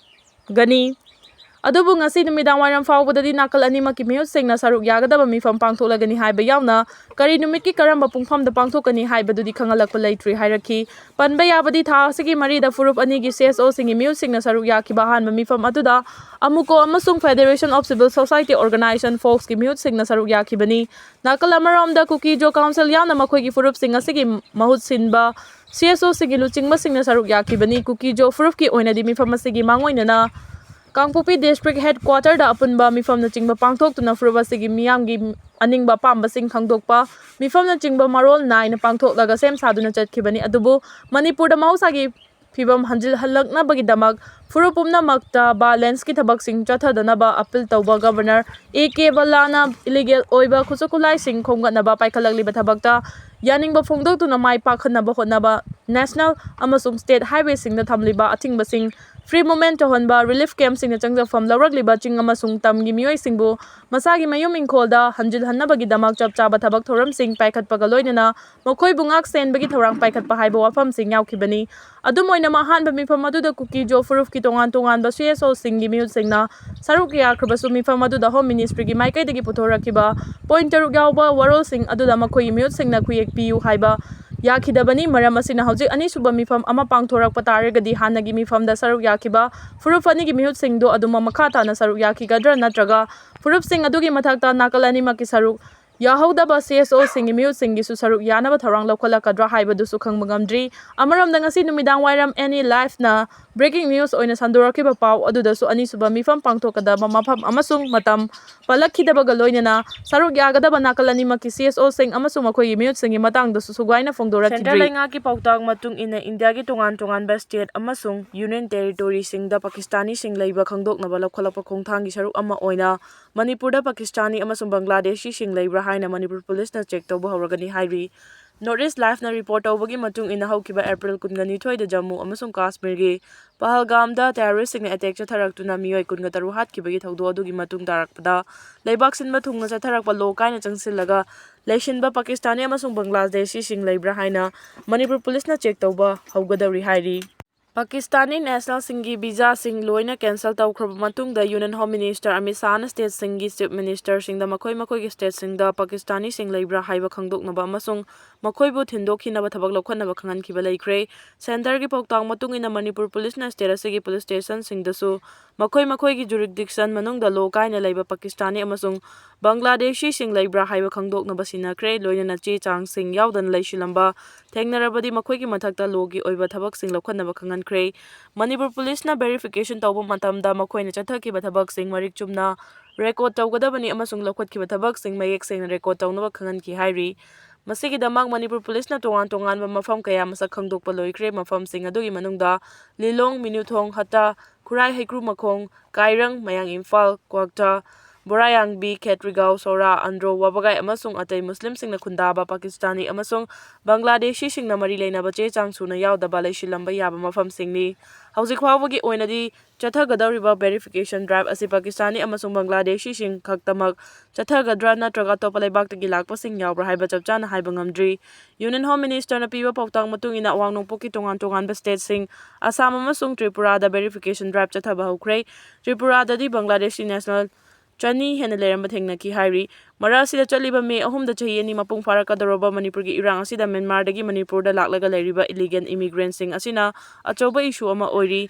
ꯒꯅꯤ꯫ ꯑꯗꯨꯕꯨ ꯉꯁꯤ ꯅꯨꯃꯤꯗꯥꯡ ꯋꯥꯏꯔꯝ ꯐꯥꯎꯕꯗꯗꯤ ꯅꯥꯀꯜ ꯑꯅꯤꯃꯛꯀꯤ ꯃꯤꯍꯨꯠꯁꯤꯡꯅ ꯁꯔꯨꯛ ꯌꯥꯒꯗꯕ ꯃꯤꯐꯝ ꯄꯥꯡꯊꯣꯛꯂꯒꯅꯤ ꯍꯥꯏꯕ ꯌꯥꯎꯅ ꯀꯔꯤ ꯅꯨꯃꯤꯠꯀꯤ ꯀꯔꯝꯕ ꯄꯨꯡꯐꯝꯗ ꯄꯥꯡꯊꯣꯛꯀꯅꯤ ꯍꯥꯏꯕꯗꯨꯗꯤ ꯈꯪꯍꯜꯂꯛꯄ ꯂꯩꯇ꯭ꯔꯤ ꯍꯥꯏꯔꯛꯈꯤ꯫ ꯄꯟꯕ ꯌꯥꯕꯗꯤ ꯊꯥ ꯑꯁꯤꯒꯤ ꯃꯔꯤꯗ ꯐꯨꯔꯨꯞ ꯑꯅꯤꯒꯤ CSOꯁꯤꯡꯒꯤ ꯃꯤꯍꯨꯠꯁꯤꯡꯅ ꯁꯔꯨꯛ ꯌꯥꯈꯤꯕ ꯑꯍꯥꯟꯕ ꯃꯤꯐꯝ ꯑꯗꯨꯗ AMUCO ꯑꯃꯁꯨꯡ Federation of Civil Society Organisation, FOCSꯀꯤ ꯃꯤꯍꯨꯠꯁꯤꯡꯅ ꯁꯔꯨꯛ ꯌꯥꯈꯤꯕꯅꯤ꯫ ꯅꯥꯀꯜ ꯑꯃꯔꯣꯝꯗ ꯀꯨꯀꯤ ꯖꯣ council ꯌꯥꯎꯅ ꯃꯈꯣꯏꯒꯤ ꯐꯨꯔꯨꯞꯁꯤꯡ ꯑꯁꯤꯒꯤ ꯃꯍꯨꯠ ꯁꯤꯟꯕ CSOꯁꯤꯡꯒꯤ ꯂꯨꯆꯤꯡꯕꯁꯤꯡꯅ ꯁꯔꯨꯛ ꯌꯥꯈꯤꯕꯅꯤ꯫ ꯀꯨꯀꯤ ꯖꯣ ꯐꯨꯔꯨꯞꯀꯤ ꯑꯣꯏꯅꯗꯤ ꯃꯤꯐꯝ ꯑꯁꯤꯒꯤ ꯃꯥꯡꯑꯣꯏꯅꯅ ꯀꯥꯡꯄꯣꯛꯄꯤ district headquarter ꯗ ꯑꯄꯨꯟꯕ ꯃꯤꯐꯝꯅꯆꯤꯡꯕ ꯄꯥꯡꯊꯣꯛꯇꯨꯅ ꯐꯨꯔꯨꯞ ꯑꯁꯤꯒꯤ ꯃꯤꯌꯥꯝꯒꯤ ꯑꯅꯤꯡꯕ ꯑꯄꯥꯝꯕꯁꯤꯡ ꯈꯪꯗꯣꯛꯄ, ꯃꯤꯐꯝꯅꯆꯤꯡꯕ ꯃꯔꯣꯜ ꯅꯥꯏꯅ ꯄꯥꯡꯊꯣꯛꯂꯒ ꯁꯦꯝ ꯁꯥꯗꯨꯅ ꯆꯠꯈꯤꯕꯅꯤ꯫ ꯑꯗꯨꯕꯨ ꯃꯅꯤꯄꯨꯔꯗ ꯃꯍꯧꯁꯥꯒꯤ ꯐꯤꯕꯝ ꯍꯟꯖꯤꯜꯍꯜꯂꯛꯅꯕꯒꯤꯗꯃꯛ ꯐꯨꯔꯨꯞ ꯄꯨꯝꯅꯃꯛꯇ violence ꯀꯤ ꯊꯕꯛꯁꯤꯡ ꯆꯠꯊꯗꯅꯕ appeal ꯇꯧꯕ Governor A K ꯕꯜꯂꯥꯅ illegal ꯑꯣꯏꯕ ꯈꯨꯠꯁꯨ ꯈꯨꯠꯂꯥꯏꯁꯤꯡ ꯈꯣꯝꯒꯠꯅꯕ ꯄꯥꯏꯈꯠꯂꯛꯂꯤꯕ ꯊꯕꯛꯇ ꯌꯥꯅꯤꯡꯕ ꯐꯣꯡꯗꯣꯛꯇꯨꯅ ꯃꯥꯏ ꯄꯥꯛꯍꯟꯅꯕ ꯍꯣꯠꯅꯕ, national ꯑꯃꯁꯨꯡ state highway ꯁꯤꯡꯗ ꯊꯝꯂꯤꯕ ꯑꯊꯤꯡꯕꯁꯤꯡ, free movement ꯇꯧꯍꯟꯕ, relief camp ꯁꯤꯡꯅ ꯆꯪꯖꯐꯝ ꯂꯧꯔꯛꯂꯤꯕ ꯆꯤꯡ ꯑꯃꯁꯨꯡ ꯇꯝꯒꯤ ꯃꯤꯑꯣꯏꯁꯤꯡꯕꯨ ꯃꯁꯥꯒꯤ ꯃꯌꯨꯝ ꯏꯪꯈꯣꯜꯗ ꯍꯟꯖꯤꯜꯍꯟꯅꯕꯒꯤꯗꯃꯛ ꯆꯞ ꯆꯥꯕ ꯊꯕꯛ ꯊꯧꯔꯝꯁꯤꯡ ꯄꯥꯏꯈꯠꯄꯒ ꯂꯣꯏꯅꯅ ꯃꯈꯣꯏꯕꯨ ꯉꯥꯛ ꯁꯦꯟꯕꯒꯤ ꯊꯧꯔꯥꯡ ꯄꯥꯏꯈꯠꯄ ꯍꯥꯏꯕ ꯋꯥꯐꯝꯁꯤꯡ ꯌꯥꯎꯈꯤꯕꯅꯤ꯫ ꯑꯗꯨꯝ ꯑꯣꯏꯅꯃꯛ, ꯑꯍꯥꯟꯕ ꯃꯤꯐꯝ ꯑꯗꯨꯗ ꯀꯨꯀꯤ ꯖꯣ ꯐꯨꯔꯨꯞꯀꯤ ꯇꯣꯉꯥꯟ ꯇꯣꯉꯥꯟꯕ C S O ꯁꯤꯡꯒꯤ ꯃꯤꯍꯨꯠꯁꯤꯡꯅ ꯁꯔꯨꯛ ꯌꯥꯈ꯭ꯔꯕꯁꯨ, ꯃꯤꯐꯝ ꯑꯗꯨꯗ Home Ministry ꯒꯤ ꯃꯥꯏꯀꯩꯗꯒꯤ ꯄꯨꯊꯣꯔꯛꯈꯤꯕ point ꯇꯔꯨꯛ ꯌꯥꯎꯕ ꯋꯥꯔꯣꯜꯁꯤꯡ ꯑꯗꯨꯗ ꯃꯈꯣꯏꯒꯤ ꯃꯤꯍꯨꯠꯁꯤꯡꯅ ꯈꯨꯌꯦꯛ ꯄꯤꯌꯨ ꯍꯥꯏꯕ ꯌꯥꯈꯤꯗꯕꯅꯤ꯫ ꯃꯔꯝ ꯑꯁꯤꯅ, ꯍꯧꯖꯤꯛ ꯑꯅꯤꯁꯨꯕ ꯃꯤꯐꯝ ꯑꯃ ꯄꯥꯡꯊꯣꯔꯛꯄ ꯇꯥꯔꯒꯗꯤ, ꯍꯥꯟꯅꯒꯤ ꯃꯤꯐꯝꯗ ꯁꯔꯨꯛ ꯌꯥꯈꯤꯕ ꯐꯨꯔꯨꯞ ꯑꯅꯤꯒꯤ ꯃꯤꯍꯨꯠꯁꯤꯡꯗꯨ ꯑꯗꯨꯃꯛ ꯃꯈꯥ ꯇꯥꯅ ꯁꯔꯨꯛ ꯌꯥꯈꯤꯒꯗ꯭ꯔꯥ, ꯅꯠꯇ꯭ꯔꯒ ꯐꯨꯔꯨꯞꯁꯤꯡ ꯑꯗꯨꯒꯤ ꯃꯊꯛꯇ ꯅꯥꯀꯜ ꯑꯅꯤꯃꯛꯀꯤ ꯁꯔꯨꯛ ꯌꯥꯍꯧꯗꯕ C S O ꯁꯤꯡꯒꯤ ꯃꯤꯍꯨꯠꯁꯤꯡꯒꯤꯁꯨ ꯁꯔꯨꯛ ꯌꯥꯅꯕ ꯊꯧꯔꯥꯡ ꯂꯧꯈꯠꯂꯛꯀꯗ꯭ꯔꯥ ꯍꯥꯏꯕꯗꯨꯁꯨ ꯈꯪꯕ ꯉꯝꯗ꯭ꯔꯤ꯫ ꯑꯃꯔꯣꯝꯗ, ꯉꯁꯤ ꯅꯨꯃꯤꯗꯥꯡ ꯋꯥꯏꯔꯝ Any Life ꯅ breaking news ꯑꯣꯏꯅ ꯁꯟꯗꯣꯔꯛꯈꯤꯕ ꯄꯥꯎ ꯑꯗꯨꯗꯁꯨ ꯑꯅꯤꯁꯨꯕ ꯃꯤꯐꯝ ꯄꯥꯡꯊꯣꯛꯀꯗꯕ ꯃꯐꯝ ꯑꯃꯁꯨꯡ ꯃꯇꯝ ꯄꯜꯂꯛꯈꯤꯗꯕꯒ ꯂꯣꯏꯅꯅ ꯁꯔꯨꯛ ꯌꯥꯒꯗꯕ ꯅꯥꯀꯜ ꯑꯅꯤꯃꯛꯀꯤ C S O ꯁꯤꯡ ꯑꯃꯁꯨꯡ ꯃꯈꯣꯏꯒꯤ ꯃꯤꯍꯨꯠꯁꯤꯡꯒꯤ ꯃꯇꯥꯡꯗꯁꯨ ꯁꯨꯒꯥꯏꯅ ꯐꯣꯡꯗꯣꯔꯛꯈꯤꯗ꯭ꯔꯤ꯫ Central ꯂꯩꯉꯥꯛꯀꯤ ꯄꯥꯎꯇꯥꯛ ꯃꯇꯨꯡ ꯏꯟꯅ, ꯏꯟꯗꯤꯌꯥꯒꯤ ꯇꯣꯉꯥꯟ ꯇꯣꯉꯥꯟꯕ state ꯑꯃꯁꯨꯡ union territory ꯁꯤꯡꯗ ꯄꯥꯀꯤꯁꯇꯥꯅꯤꯁꯤꯡ ꯂꯩꯕ ꯈꯪꯗꯣꯛꯅꯕ ꯂꯧꯈꯠꯂꯛꯄ ꯈꯣꯡꯊꯥꯡꯒꯤ ꯁꯔꯨꯛ ꯑꯃ ꯑꯣꯏꯅ ꯃꯅꯤꯄꯨꯔꯗ ꯄꯥꯀꯤꯁꯇꯥꯅꯤ ꯑꯃꯁꯨꯡ ꯕꯪꯒ꯭ꯂꯥꯗꯦꯁꯤꯁꯤꯡ ꯂꯩꯕ꯭ꯔꯥ ꯍꯥꯏꯅ ꯃꯅꯤꯄꯨꯔ ꯄꯨꯂꯤꯁꯅ check ꯇꯧꯕ ꯍꯧꯔꯒꯅꯤ ꯍꯥꯏꯔꯤ꯫ North East Live ꯅ report ꯇꯧꯕꯒꯤ ꯃꯇꯨꯡ ꯏꯟꯅ, ꯍꯧꯈꯤꯕ April ꯀꯨꯟꯒ ꯅꯤꯊꯣꯏꯗ ꯖꯝꯃꯨ ꯑꯃꯁꯨꯡ ꯀꯥꯁꯃꯤꯔꯒꯤ ꯄꯍꯜꯒꯥꯝꯗ terrorist ꯁꯤꯡꯅ attack ꯆꯠꯊꯔꯛꯇꯨꯅ ꯃꯤꯑꯣꯏ ꯀꯨꯟꯒ ꯇꯔꯨꯛ ꯍꯥꯠꯈꯤꯕꯒꯤ ꯊꯧꯗꯣꯛ ꯑꯗꯨꯒꯤ ꯃꯇꯨꯡ ꯇꯥꯔꯛꯄꯗ, ꯂꯩꯕꯥꯛ ꯁꯤꯟꯕ ꯊꯨꯡꯅ ꯆꯠꯊꯔꯛꯄ law ꯀꯥꯏꯅ ꯆꯪꯁꯤꯜꯂꯒ ꯂꯩꯁꯤꯟꯕ ꯄꯥꯀꯤꯁꯇꯥꯅꯤ ꯑꯃꯁꯨꯡ ꯕꯪꯒ꯭ꯂꯥꯗꯦꯁꯤꯁꯤꯡ ꯂꯩꯕ꯭ꯔꯥ ꯍꯥꯏꯅ ꯃꯅꯤꯄꯨꯔ ꯄꯨꯂꯤꯁꯅ check ꯇꯧꯕ ꯍꯧꯒꯗꯧꯔꯤ ꯍꯥꯏꯔꯤ꯫ ꯄꯥꯀꯤꯁꯇꯥꯅꯤ national ꯁꯤꯡꯒꯤ visa ꯁꯤꯡ ꯂꯣꯏꯅ cancel ꯇꯧꯈ꯭ꯔꯕ ꯃꯇꯨꯡꯗ, Union Home Minister Amit ꯁꯥꯍꯅ state ꯁꯤꯡꯒꯤ chief minister ꯁꯤꯡꯗ ꯃꯈꯣꯏ ꯃꯈꯣꯏꯒꯤ state ꯁꯤꯡꯗ ꯄꯥꯀꯤꯁꯇꯥꯅꯤꯁꯤꯡ ꯂꯩꯕ꯭ꯔꯥ ꯍꯥꯏꯕ ꯈꯪꯗꯣꯛꯅꯕ ꯑꯃꯁꯨꯡ ꯃꯈꯣꯏꯕꯨ ꯊꯤꯟꯗꯣꯛꯈꯤꯅꯕ ꯊꯕꯛ ꯂꯧꯈꯠꯅꯕ ꯈꯪꯍꯟꯈꯤꯕ ꯂꯩꯈ꯭ꯔꯦ꯫ ꯁꯦꯟꯇꯔꯒꯤ ꯄꯥꯎꯇꯥꯛ ꯃꯇꯨꯡ ꯏꯟꯅ ꯃꯅꯤꯄꯨꯔ ꯄꯨꯂꯤꯁꯅ ꯁ꯭ꯇꯦꯠ ꯑꯁꯤꯒꯤ ꯄꯨꯂꯤꯁ ꯁ꯭ꯇꯦꯁꯟꯁꯤꯡꯗꯁꯨ ꯃꯈꯣꯏ ꯃꯈꯣꯏꯒꯤ ꯖꯨꯔꯤꯁꯗꯤꯛꯁꯟ ꯃꯅꯨꯡꯗ ꯂꯣ ꯀꯥꯏꯅ ꯂꯩꯕ ꯄꯥꯀꯤꯁꯇꯥꯅꯤ ꯑꯃꯁꯨꯡ ꯕꯪꯒ꯭ꯂꯥꯗꯦꯁꯤꯁꯤꯡ ꯂꯩꯕ꯭ꯔꯥ ꯍꯥꯏꯕ ꯈꯪꯗꯣꯛꯅꯕ ꯁꯤꯟꯅꯈ꯭ꯔꯦ꯫ ꯂꯣꯏꯅꯅ ꯆꯦ ꯆꯥꯡꯁꯤꯡ ꯌꯥꯎꯗꯅ ꯂꯩꯁꯤꯜꯂꯝꯕ ꯊꯦꯡꯅꯔꯕꯗꯤ ꯃꯈꯣꯏꯒꯤ ꯃꯊꯛꯇ ꯂꯣꯒꯤ ꯑꯣꯏꯕ ꯊꯕꯛꯁꯤꯡ ꯂꯧꯈꯠꯅꯕ ꯈꯪꯍꯟꯈ꯭ꯔꯦ꯫ ꯃꯅꯤꯄꯨꯔ ꯄꯨꯂꯤꯁꯅ ꯚꯦꯔꯤꯐꯤꯀꯦꯁꯟ ꯇꯧꯕ ꯃꯇꯝꯗ ꯃꯈꯣꯏꯅ ꯆꯠꯊꯈꯤꯕ ꯊꯕꯛꯁꯤꯡ ꯃꯔꯤꯛ ꯆꯨꯝꯅ ꯔꯦꯀꯣꯔꯗ ꯇꯧꯒꯗꯕꯅꯤ ꯑꯃꯁꯨꯡ ꯂꯧꯈꯠꯈꯤꯕ ꯊꯕꯛꯁꯤꯡ ꯃꯌꯦꯛ ꯁꯦꯡꯅ ꯔꯦꯀꯣꯔꯗ ꯇꯧꯅꯕ ꯈꯪꯍꯟꯈꯤ ꯍꯥꯏꯔꯤ꯫ ꯃꯁꯤꯒꯤꯗꯃꯛ ꯃꯅꯤꯄꯨꯔ ꯄꯨꯂꯤꯁꯅ ꯇꯣꯉꯥꯟ ꯇꯣꯉꯥꯟꯕ ꯃꯐꯝ ꯀꯌꯥ ꯃꯁꯛ ꯈꯪꯗꯣꯛꯄ ꯂꯣꯏꯈ꯭ꯔꯦ꯫ ꯃꯐꯝꯁꯤꯡ ꯑꯗꯨꯒꯤ ꯃꯅꯨꯡꯗ ꯂꯤꯂꯣꯡ, ꯃꯤꯅꯨꯊꯣꯡ, ꯍꯠꯇꯥ, ꯈꯨꯔꯥꯏ, ꯍꯩꯀ꯭ꯔꯨ ꯃꯈꯣꯡ, ꯀꯥꯏꯔꯪ, ꯃꯌꯥꯡ ꯏꯝꯐꯥꯜ, ꯀ꯭ꯋꯥꯛꯇꯥ, ꯕꯣꯔꯥꯌꯥꯡꯕꯤ, ꯈꯦꯇ꯭ꯔꯤꯒꯥꯎ, ꯁꯣꯔꯥ, ꯑꯟꯗ꯭ꯔꯣ, ꯋꯥꯕꯒꯥꯏ ꯑꯃꯁꯨꯡ ꯑꯇꯩ ꯃꯨꯁꯂꯤꯝꯁꯤꯡꯅ ꯈꯨꯟꯗꯥꯕ ꯄꯥꯀꯤꯁꯇꯥꯅꯤ ꯑꯃꯁꯨꯡ ꯕꯪꯒ꯭ꯂꯥꯗꯦꯁꯤꯁꯤꯡꯅ ꯃꯔꯤ ꯂꯩꯅꯕ ꯆꯦ ꯆꯥꯡ ꯁꯨꯅ ꯌꯥꯎꯗꯕ ꯂꯩꯁꯤꯜꯂꯝꯕ ꯌꯥꯕ ꯃꯐꯝꯁꯤꯡꯅꯤ꯫ ꯍꯧꯖꯤꯛ ꯐꯥꯎꯕꯒꯤ ꯑꯣꯏꯅꯗꯤ ꯆꯠꯊꯒꯗꯧꯔꯤꯕ ꯚꯦꯔꯤꯐꯤꯀꯦꯁꯟ ꯗ꯭ꯔꯥꯏꯚ ꯑꯁꯤ ꯄꯥꯀꯤꯁꯇꯥꯅꯤ ꯑꯃꯁꯨꯡ ꯕꯪꯒ꯭ꯂꯥꯗꯦꯁꯤꯁꯤꯡ ꯈꯛꯇꯃꯛ ꯆꯠꯊꯒꯗ꯭ꯔꯥ ꯅꯠꯇ꯭ꯔꯒ ꯑꯇꯣꯞꯄ ꯂꯩꯕꯥꯛꯇꯒꯤ ꯂꯥꯛꯄꯁꯤꯡ ꯌꯥꯎꯕ꯭ꯔꯥ ꯍꯥꯏꯕ ꯆꯞ ꯆꯥꯅ ꯍꯥꯏꯕ ꯉꯝꯗ꯭ꯔꯤ꯫ ꯌꯨꯅꯤꯌꯟ ꯍꯣꯝ ꯃꯤꯅꯤꯁꯇꯔꯅ ꯄꯤꯕ ꯄꯥꯎꯇꯥꯛ ꯃꯇꯨꯡ ꯏꯟꯅ ꯑꯋꯥꯡ ꯅꯣꯡꯄꯣꯛꯀꯤ ꯇꯣꯉꯥꯟ ꯇꯣꯉꯥꯟꯕ ꯁ꯭ꯇꯦꯠꯁꯤꯡ ꯑꯁꯥꯝ ꯑꯃꯁꯨꯡ ꯇ꯭ꯔꯤꯄꯨꯔꯥꯗ ꯚꯦꯔꯤꯐꯤꯀꯦꯁꯟ ꯗ꯭ꯔꯥꯏꯚ ꯆꯠꯊꯕ ꯍꯧꯈ꯭ꯔꯦ꯫ ꯇ꯭ꯔꯤꯄꯨꯔꯥꯗꯗꯤ ꯕꯪꯒ꯭ꯂꯥꯗꯦꯁꯤ ꯅꯦꯁꯅꯦꯜ ꯆꯅꯤ ꯍꯦꯟꯅ ꯂꯩꯔꯝꯕ ꯊꯦꯡꯅꯈꯤ ꯍꯥꯏꯔꯤ꯫ ꯃꯔꯛ ꯑꯁꯤꯗ ꯆꯠꯂꯤꯕ ꯃꯦ ꯑꯍꯨꯝꯗ ꯆꯍꯤ ꯑꯅꯤ ꯃꯄꯨꯡ ꯐꯥꯔꯛꯀꯗꯧꯔꯕ ꯃꯅꯤꯄꯨꯔꯒꯤ ꯏꯔꯥꯡ ꯑꯁꯤꯗ ꯃ꯭ꯌꯥꯟꯃꯥꯔꯗꯒꯤ ꯃꯅꯤꯄꯨꯔꯗ ꯂꯥꯛꯂꯒ ꯂꯩꯔꯤꯕ ꯏꯂꯤꯒꯦꯜ ꯏꯃꯤꯒ꯭ꯔꯦꯟꯁꯤꯡ ꯑꯁꯤꯅ ꯑꯆꯧꯕ ꯏꯁꯨ ꯑꯃ ꯑꯣꯏꯔꯤ꯫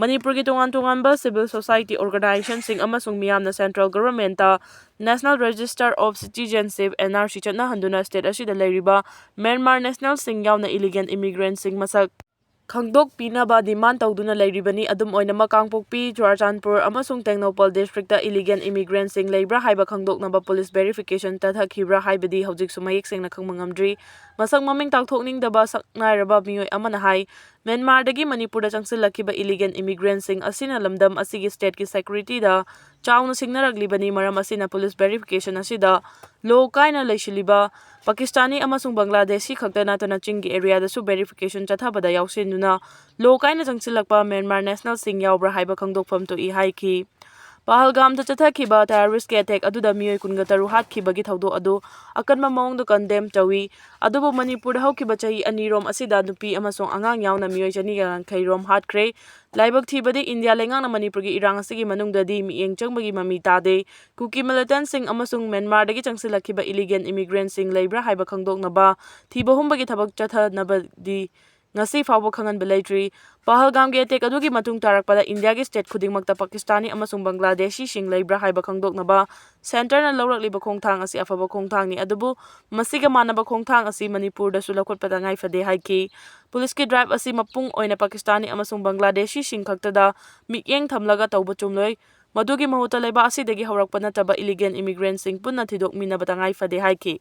ꯃꯅꯤꯄꯨꯔꯒꯤ ꯇꯣꯉꯥꯟ ꯇꯣꯉꯥꯟꯕ ꯁꯤꯚꯤꯜ ꯁꯣꯁꯥꯏꯇꯤ ꯑꯣꯔꯒꯅꯥꯏꯖꯦꯁꯟꯁꯤꯡ ꯑꯃꯁꯨꯡ ꯃꯤꯌꯥꯝꯅ ꯁꯦꯟꯇ꯭ꯔꯦꯜ ꯒꯚꯔꯟꯃꯦꯟꯠꯇ national register of citizenship, N R C, ꯆꯠꯅꯍꯟꯗꯨꯅ ꯁ꯭ꯇꯦꯠ ꯑꯁꯤꯗ ꯂꯩꯔꯤꯕ ꯃ꯭ꯌꯥꯟꯃꯥꯔ ꯅꯦꯁꯅꯦꯜꯁꯤꯡ ꯌꯥꯎꯅ ꯏꯂꯤꯒꯦꯜ ꯏꯃꯤꯒ꯭ꯔꯦꯟꯁꯤꯡ ꯃꯁꯛ ꯈꯪꯗꯣꯛꯄꯤꯅꯕ ꯗꯤꯃꯥꯟ ꯇꯧꯗꯨꯅ ꯂꯩꯔꯤꯕꯅꯤ꯫ ꯑꯗꯨꯝ ꯑꯣꯏꯅꯃꯛ, ꯀꯥꯡꯄꯣꯛꯄꯤ, ꯆꯨꯔꯥꯆꯥꯟꯄꯨꯔ ꯑꯃꯁꯨꯡ ꯇꯦꯡꯅꯧꯄꯜ ꯗꯤꯁꯇ꯭ꯔꯤꯛꯇ ꯏꯂꯤꯒꯦꯜ ꯏꯃꯤꯒ꯭ꯔꯦꯟꯁꯤꯡ ꯂꯩꯕ꯭ꯔꯥ ꯍꯥꯏꯕ ꯈꯪꯗꯣꯛꯅꯕ ꯄꯨꯂꯤꯁ ꯚꯦꯔꯤꯐꯤꯀꯦꯁꯟ ꯆꯠꯊꯈꯤꯕ꯭ꯔꯥ ꯍꯥꯏꯕꯗꯤ ꯍꯧꯖꯤꯛꯁꯨ ꯃꯌꯦꯛ ꯁꯦꯡꯅ ꯈꯪꯕ ꯉꯝꯗ꯭ꯔꯤ꯫ ꯃꯁꯛ ꯃꯃꯤꯡ ꯇꯥꯛꯊꯣꯛꯅꯤꯡꯗꯕ ꯁꯛꯅꯥꯏꯔꯕ ꯃꯤꯑꯣꯏ ꯑꯃꯅ ꯍꯥꯏ, ꯃ꯭ꯌꯥꯟꯃꯥꯔꯗꯒꯤ ꯃꯅꯤꯄꯨꯔꯗ ꯆꯪꯁꯤꯜꯂꯛꯈꯤꯕ ꯏꯂꯤꯒꯦꯜ ꯏꯃꯤꯒ꯭ꯔꯦꯟꯁꯤꯡ ꯑꯁꯤꯅ ꯂꯝꯗꯝ ꯑꯁꯤꯒꯤ ꯁ꯭ꯇꯦꯠꯀꯤ ꯁꯦꯀ꯭ꯌꯨꯔꯤꯇꯤꯗ ꯆꯥꯎꯅ ꯁꯤꯡꯅꯔꯛꯂꯤꯕꯅꯤ꯫ ꯃꯔꯝ ꯑꯁꯤꯅ ꯄꯨꯂꯤꯁ ꯚꯦꯔꯤꯐꯤꯀꯦꯁꯟ ꯑꯁꯤꯗ ꯂꯣ ꯀꯥꯏꯅ ꯂꯩꯁꯤꯜꯂꯤꯕ ꯄꯥꯀꯤꯁꯇꯥꯅꯤ ꯑꯃꯁꯨꯡ ꯕꯪꯒ꯭ꯂꯥꯗꯦꯁꯤ ꯈꯛꯇ ꯅꯠꯇꯅ ꯆꯤꯡꯒꯤ ꯑꯦꯔꯤꯌꯥꯗꯁꯨ ꯚꯦꯔꯤꯐꯤꯀꯦꯁꯟ ꯆꯠꯊꯕꯗ ꯌꯥꯎꯁꯤꯟꯗꯨꯅ ꯂꯣ ꯀꯥꯏꯅ ꯆꯪꯁꯤꯜꯂꯛꯄ ꯃ꯭ꯌꯥꯟꯃꯥꯔ ꯅꯦꯁꯅꯦꯜꯁꯤꯡ ꯌꯥꯎꯕ꯭ꯔꯥ ꯍꯥꯏꯕ ꯈꯪꯗꯣꯛꯐꯝ ꯊꯣꯛꯏ ꯍꯥꯏꯈꯤ꯫ ꯄꯍꯜꯒꯥꯝꯗ ꯆꯠꯊꯈꯤꯕ terrorist ꯀꯤ attack ꯑꯗꯨꯗ ꯃꯤꯑꯣꯏ ꯀꯨꯟꯒ ꯇꯔꯨꯛ ꯍꯥꯠꯈꯤꯕꯒꯤ ꯊꯧꯗꯣꯛ ꯑꯗꯨ ꯑꯀꯟꯕ ꯃꯑꯣꯡꯗ condemn ꯇꯧꯏ꯫ ꯑꯗꯨꯕꯨ ꯃꯅꯤꯄꯨꯔꯗ ꯍꯧꯈꯤꯕ ꯆꯍꯤ ꯑꯅꯤꯔꯣꯝ ꯑꯁꯤꯗ ꯅꯨꯄꯤ ꯑꯃꯁꯨꯡ ꯑꯉꯥꯡ ꯌꯥꯎꯅ ꯃꯤꯑꯣꯏ ꯆꯅꯤꯒ ꯌꯥꯡꯈꯩ ꯔꯣꯝ ꯍꯥꯠꯈ꯭ꯔꯦ꯫ ꯂꯥꯏꯕꯛ ꯊꯤꯕꯗꯤ ꯏꯟꯗꯤꯌꯥ ꯂꯩꯉꯥꯛꯅ ꯃꯅꯤꯄꯨꯔꯒꯤ ꯏꯔꯥꯡ ꯑꯁꯤꯒꯤ ꯃꯅꯨꯡꯗꯗꯤ ꯃꯤꯠꯌꯦꯡ ꯆꯪꯕꯒꯤ ꯃꯃꯤ ꯇꯥꯗꯦ꯫ ꯀꯨꯀꯤ militant ꯁꯤꯡ ꯑꯃꯁꯨꯡ ꯃ꯭ꯌꯥꯟꯃꯥꯔꯗꯒꯤ ꯆꯪꯁꯤꯜꯂꯛꯈꯤꯕ illegal immigrant ꯁꯤꯡ ꯂꯩꯕ꯭ꯔꯥ ꯍꯥꯏꯕ ꯈꯪꯗꯣꯛꯅꯕ ꯊꯤꯕ ꯍꯨꯝꯕꯒꯤ ꯊꯕꯛ ꯆꯠꯊꯅꯕꯗꯤ ꯉꯁꯤ ꯐꯥꯎꯕ ꯈꯪꯍꯟꯕ ꯂꯩꯇ꯭ꯔꯤ꯫ ꯄꯍꯜꯒꯥꯝꯒꯤ attack ꯑꯗꯨꯒꯤ ꯃꯇꯨꯡ ꯇꯥꯔꯛꯄꯗ ꯏꯟꯗꯤꯌꯥꯒꯤ state ꯈꯨꯗꯤꯡꯃꯛꯇ ꯄꯥꯀꯤꯁꯇꯥꯅꯤ ꯑꯃꯁꯨꯡ ꯕꯪꯒ꯭ꯂꯥꯗꯦꯁꯤꯁꯤꯡ ꯂꯩꯕ꯭ꯔꯥ ꯍꯥꯏꯕ ꯈꯪꯗꯣꯛꯅꯕ centre ꯅ ꯂꯧꯔꯛꯂꯤꯕ ꯈꯣꯡꯊꯥꯡ ꯑꯁꯤ ꯑꯐꯕ ꯈꯣꯡꯊꯥꯡꯅꯤ, ꯑꯗꯨꯕꯨ ꯃꯁꯤꯒ ꯃꯥꯟꯅꯕ ꯈꯣꯡꯊꯥꯡ ꯑꯁꯤ ꯃꯅꯤꯄꯨꯔꯗꯁꯨ ꯂꯧꯈꯠꯄ ꯇꯉꯥꯏ ꯐꯗꯦ ꯍꯥꯏꯈꯤ꯫ Police ꯀꯤ drive ꯑꯁꯤ ꯃꯄꯨꯡ ꯑꯣꯏꯅ ꯄꯥꯀꯤꯁꯇꯥꯅꯤ ꯑꯃꯁꯨꯡ ꯕꯪꯒ꯭ꯂꯥꯗꯦꯁꯤꯁꯤꯡ ꯈꯛꯇꯗ ꯃꯤꯠꯌꯦꯡ ꯊꯝꯂꯒ ꯇꯧꯕ ꯆꯨꯝꯂꯣꯏ꯫ ꯃꯗꯨꯒꯤ ꯃꯍꯨꯠꯇ ꯂꯩꯕꯥꯛ ꯑꯁꯤꯗꯒꯤ ꯍꯧꯔꯛꯄ ꯅꯠꯇꯕ illegal immigrant ꯁꯤꯡ ꯄꯨꯟꯅ ꯊꯤꯗꯣꯛꯃꯤꯟꯅꯕ ꯇꯉꯥꯏ ꯐꯗꯦ ꯍꯥꯏꯈꯤ꯫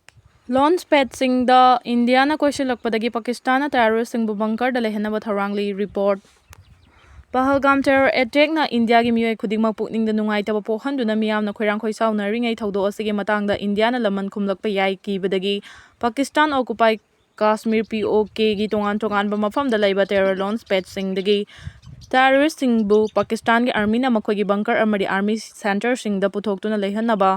Launch pad ꯁꯤꯡꯗ ꯏꯟꯗꯤꯌꯥꯅ ꯀꯣꯏꯁꯤꯜꯂꯛꯄꯗꯒꯤ ꯄꯥꯀꯤꯁꯇꯥꯟꯅ terrorist ꯁꯤꯡꯕꯨ bunker ꯗ ꯂꯩꯍꯟꯅꯕ ꯊꯧꯔꯥꯡꯂꯤ꯫ Report꯫ ꯄꯍꯜꯒꯥꯝ terror attack ꯅ ꯏꯟꯗꯤꯌꯥꯒꯤ ꯃꯤꯑꯣꯏ ꯈꯨꯗꯤꯡꯃꯛ ꯄꯨꯛꯅꯤꯡꯗ ꯅꯨꯡꯉꯥꯏꯇꯕ ꯄꯣꯛꯍꯟꯗꯨꯅ ꯃꯤꯌꯥꯝꯅ ꯈꯣꯏꯔꯥꯡ ꯈꯣꯏꯁꯥꯎꯅꯔꯤꯉꯩ ꯊꯧꯗꯣꯛ ꯑꯁꯤꯒꯤ ꯃꯇꯥꯡꯗ ꯏꯟꯗꯤꯌꯥꯅ ꯂꯃꯟ ꯈꯨꯝꯂꯛꯄ ꯌꯥꯏ ꯀꯤꯕꯗꯒꯤ Pakistan occupied Kashmir, P O K ꯒꯤ ꯇꯣꯉꯥꯟ ꯇꯣꯉꯥꯟꯕ ꯃꯐꯝꯗ ꯂꯩꯕ terror launch pad ꯁꯤꯡꯗꯒꯤ terrorist ꯁꯤꯡꯕꯨ ꯄꯥꯀꯤꯁꯇꯥꯟꯒꯤ army ꯅ ꯃꯈꯣꯏꯒꯤ bunker ꯑꯃꯗꯤ army centre ꯁꯤꯡꯗ ꯄꯨꯊꯣꯛꯇꯨꯅ ꯂꯩꯍꯟꯅꯕ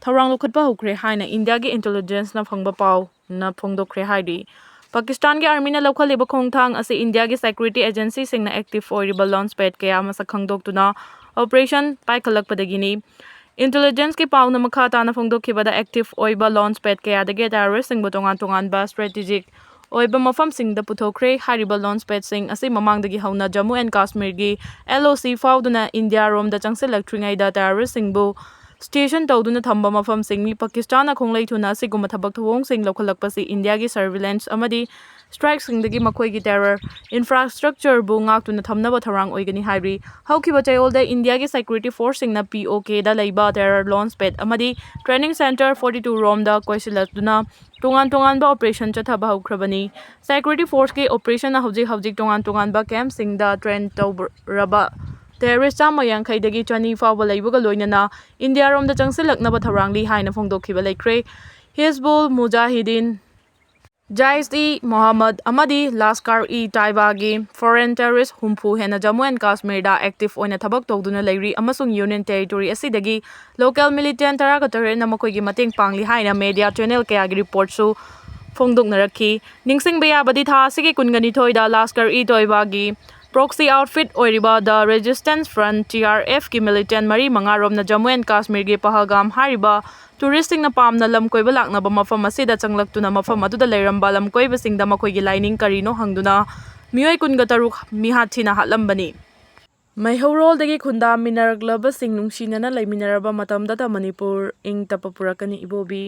ꯊꯧꯔꯥꯡ ꯂꯧꯈꯠꯄ ꯍꯧꯈ꯭ꯔꯦ ꯍꯥꯏꯅ ꯏꯟꯗꯤꯌꯥꯒꯤ intelligence ꯅ ꯐꯪꯕ ꯄꯥꯎꯅ ꯐꯣꯡꯗꯣꯛꯈ꯭ꯔꯦ ꯍꯥꯏꯔꯤ꯫ ꯄꯥꯀꯤꯁꯇꯥꯟꯒꯤ army ꯅ ꯂꯧꯈꯠꯂꯤꯕ ꯈꯣꯡꯊꯥꯡ ꯑꯁꯤ ꯏꯟꯗꯤꯌꯥꯒꯤ security agency ꯁꯤꯡꯅ active ꯑꯣꯏꯔꯤꯕ launch pad ꯀꯌꯥ ꯃꯁꯛ ꯈꯪꯗꯣꯛꯇꯨꯅ operation ꯄꯥꯏꯈꯠꯂꯛꯄꯗꯒꯤꯅꯤ꯫ Intelligence ꯀꯤ ꯄꯥꯎꯅ ꯃꯈꯥ ꯇꯥꯅ ꯐꯣꯡꯗꯣꯛꯈꯤꯕꯗ, active ꯑꯣꯏꯕ launch pad ꯀꯌꯥꯗꯒꯤ terrorist ꯁꯤꯡꯕꯨ ꯇꯣꯉꯥꯟ ꯇꯣꯉꯥꯟꯕ strategic ꯑꯣꯏꯕ ꯃꯐꯝꯁꯤꯡꯗ ꯄꯨꯊꯣꯛꯈ꯭ꯔꯦ꯫ ꯍꯥꯏꯔꯤꯕ launch pad ꯁꯤꯡ ꯑꯁꯤ ꯃꯃꯥꯡꯗꯒꯤ ꯍꯧꯅ Jammu and ꯀꯥꯁꯃꯤꯔꯒꯤ L O C ꯐꯥꯎꯗꯨꯅ ꯏꯟꯗꯤꯌꯥꯔꯣꯝꯗ ꯆꯪꯁꯤꯜꯂꯛꯇ꯭ꯔꯤꯉꯩꯗ terrorist ꯁꯤꯡꯕꯨ station ꯇꯧꯗꯨꯅ ꯊꯝꯕ ꯃꯐꯝꯁꯤꯡꯅꯤ꯫ ꯄꯥꯀꯤꯁꯇꯥꯟꯅ ꯈꯣꯡꯂꯩ ꯊꯨꯅ ꯑꯁꯤꯒꯨꯝꯕ ꯊꯕꯛ ꯊꯧꯑꯣꯡꯁꯤꯡ ꯂꯧꯈꯠꯂꯛꯄꯁꯤ ꯏꯟꯗꯤꯌꯥꯒꯤ surveillance ꯑꯃꯗꯤ strike ꯁꯤꯡꯗꯒꯤ ꯃꯈꯣꯏꯒꯤ terror infrastructure ꯕꯨ ꯉꯥꯛꯇꯨꯅ ꯊꯝꯅꯕ ꯊꯧꯔꯥꯡ ꯑꯣꯏꯒꯅꯤ ꯍꯥꯏꯔꯤ꯫ ꯍꯧꯈꯤꯕ ꯆꯌꯣꯜꯗ ꯏꯟꯗꯤꯌꯥꯒꯤ security force ꯁꯤꯡꯅ P O K ꯗ ꯂꯩꯕ terror launch pad ꯑꯃꯗꯤ training centre forty two ꯔꯣꯝꯗ ꯀꯣꯏꯁꯤꯜꯂꯛꯇꯨꯅ ꯇꯣꯉꯥꯟ ꯇꯣꯉꯥꯟꯕ operation ꯆꯠꯊꯕ ꯍꯧꯈ꯭ꯔꯕꯅꯤ꯫ Security force ꯀꯤ operation ꯅ ꯍꯧꯖꯤꯛ ꯍꯧꯖꯤꯛ ꯇꯣꯉꯥꯟ ꯇꯣꯉꯥꯟꯕ camp ꯁꯤꯡꯗ train ꯇꯧꯔꯕ terrorist ꯆꯥꯝꯃ ꯌꯥꯡꯈꯩꯗꯒꯤ ꯆꯅꯤ ꯐꯥꯎꯕ ꯂꯩꯕꯒ ꯂꯣꯏꯅꯅ ꯏꯟꯗꯤꯌꯥꯔꯣꯝꯗ ꯆꯪꯁꯤꯜꯂꯛꯅꯕ ꯊꯧꯔꯥꯡꯂꯤ ꯍꯥꯏꯅ ꯐꯣꯡꯗꯣꯛꯈꯤꯕ ꯂꯩꯈ꯭ꯔꯦ꯫ ꯍꯤꯖꯕꯨꯜ ꯃꯨꯖꯥꯍꯤꯗꯤꯟ ꯖꯥꯏꯁ-ꯏ-ꯃꯣꯍꯝꯃꯗ ꯑꯃꯗꯤ ꯂꯥꯁꯀꯥꯔ-ꯏ-ꯇꯥꯏꯕꯥꯒꯤ foreign terrorist ꯍꯨꯝꯐꯨ ꯍꯦꯟꯅ ꯖꯝꯃꯨ ꯑꯦꯟ ꯀꯥꯁꯃꯤꯔꯗ active ꯑꯣꯏꯅ ꯊꯕꯛ ꯇꯧꯗꯨꯅ ꯂꯩꯔꯤ ꯑꯃꯁꯨꯡ Union Territory ꯑꯁꯤꯗꯒꯤ local militant ꯇꯔꯥꯒ ꯇꯔꯦꯠꯅ ꯃꯈꯣꯏꯒꯤ ꯃꯇꯦꯡ ꯄꯥꯡꯂꯤ ꯍꯥꯏꯅ media channel ꯀꯌꯥꯒꯤ reportꯁꯨ ꯐꯣꯡꯗꯣꯛꯅꯔꯛꯈꯤ꯫ ꯅꯤꯡꯁꯤꯡꯕ ꯌꯥꯕꯗꯤ, ꯊꯥ ꯑꯁꯤꯒꯤ ꯀꯨꯟꯒ ꯅꯤꯊꯣꯏꯗ ꯂꯥꯁꯀꯥꯔ-ꯏ-ꯇꯣꯏꯕꯥꯒꯤ proxy outfit ꯑꯣꯏꯔꯤꯕ The Resistance Front, T R F ꯀꯤ militant ꯃꯔꯤ ꯃꯉꯥ ꯔꯣꯝꯅ ꯖꯝꯃꯨ ꯑꯦꯟ ꯀꯥꯁꯃꯤꯔꯒꯤ ꯄꯍꯜꯒꯥꯝ ꯍꯥꯏꯔꯤꯕ touristꯁꯤꯡꯅ ꯄꯥꯝꯅ ꯂꯝ ꯀꯣꯏꯕ ꯂꯥꯛꯅꯕ ꯃꯐꯝ ꯑꯁꯤꯗ ꯆꯪꯂꯛꯇꯨꯅ ꯃꯐꯝ ꯑꯗꯨꯗ ꯂꯩꯔꯝꯕ ꯂꯝꯀꯣꯏꯕꯁꯤꯡꯗ ꯃꯈꯣꯏꯒꯤ ꯂꯥꯏꯅꯤꯡ ꯀꯔꯤꯅꯣ ꯍꯪꯗꯨꯅ ꯃꯤꯑꯣꯏ ꯀꯨꯟꯒ ꯇꯔꯨꯛ ꯃꯤꯍꯥꯠ ꯊꯤꯅ ꯍꯥꯠꯂꯝꯕꯅꯤ꯫ ꯃꯩꯍꯧꯔꯣꯜꯗꯒꯤ ꯈꯨꯟꯗꯥꯃꯤꯟꯅꯔꯛꯂꯕꯁꯤꯡ ꯅꯨꯡꯁꯤꯅꯅ ꯂꯩꯃꯤꯟꯅꯔꯕ ꯃꯇꯝꯗꯇ ꯃꯅꯤꯄꯨꯔ ꯏꯪ ꯇꯞꯄ ꯄꯨꯔꯛꯀꯅꯤ ꯏꯕꯣꯕꯤ꯫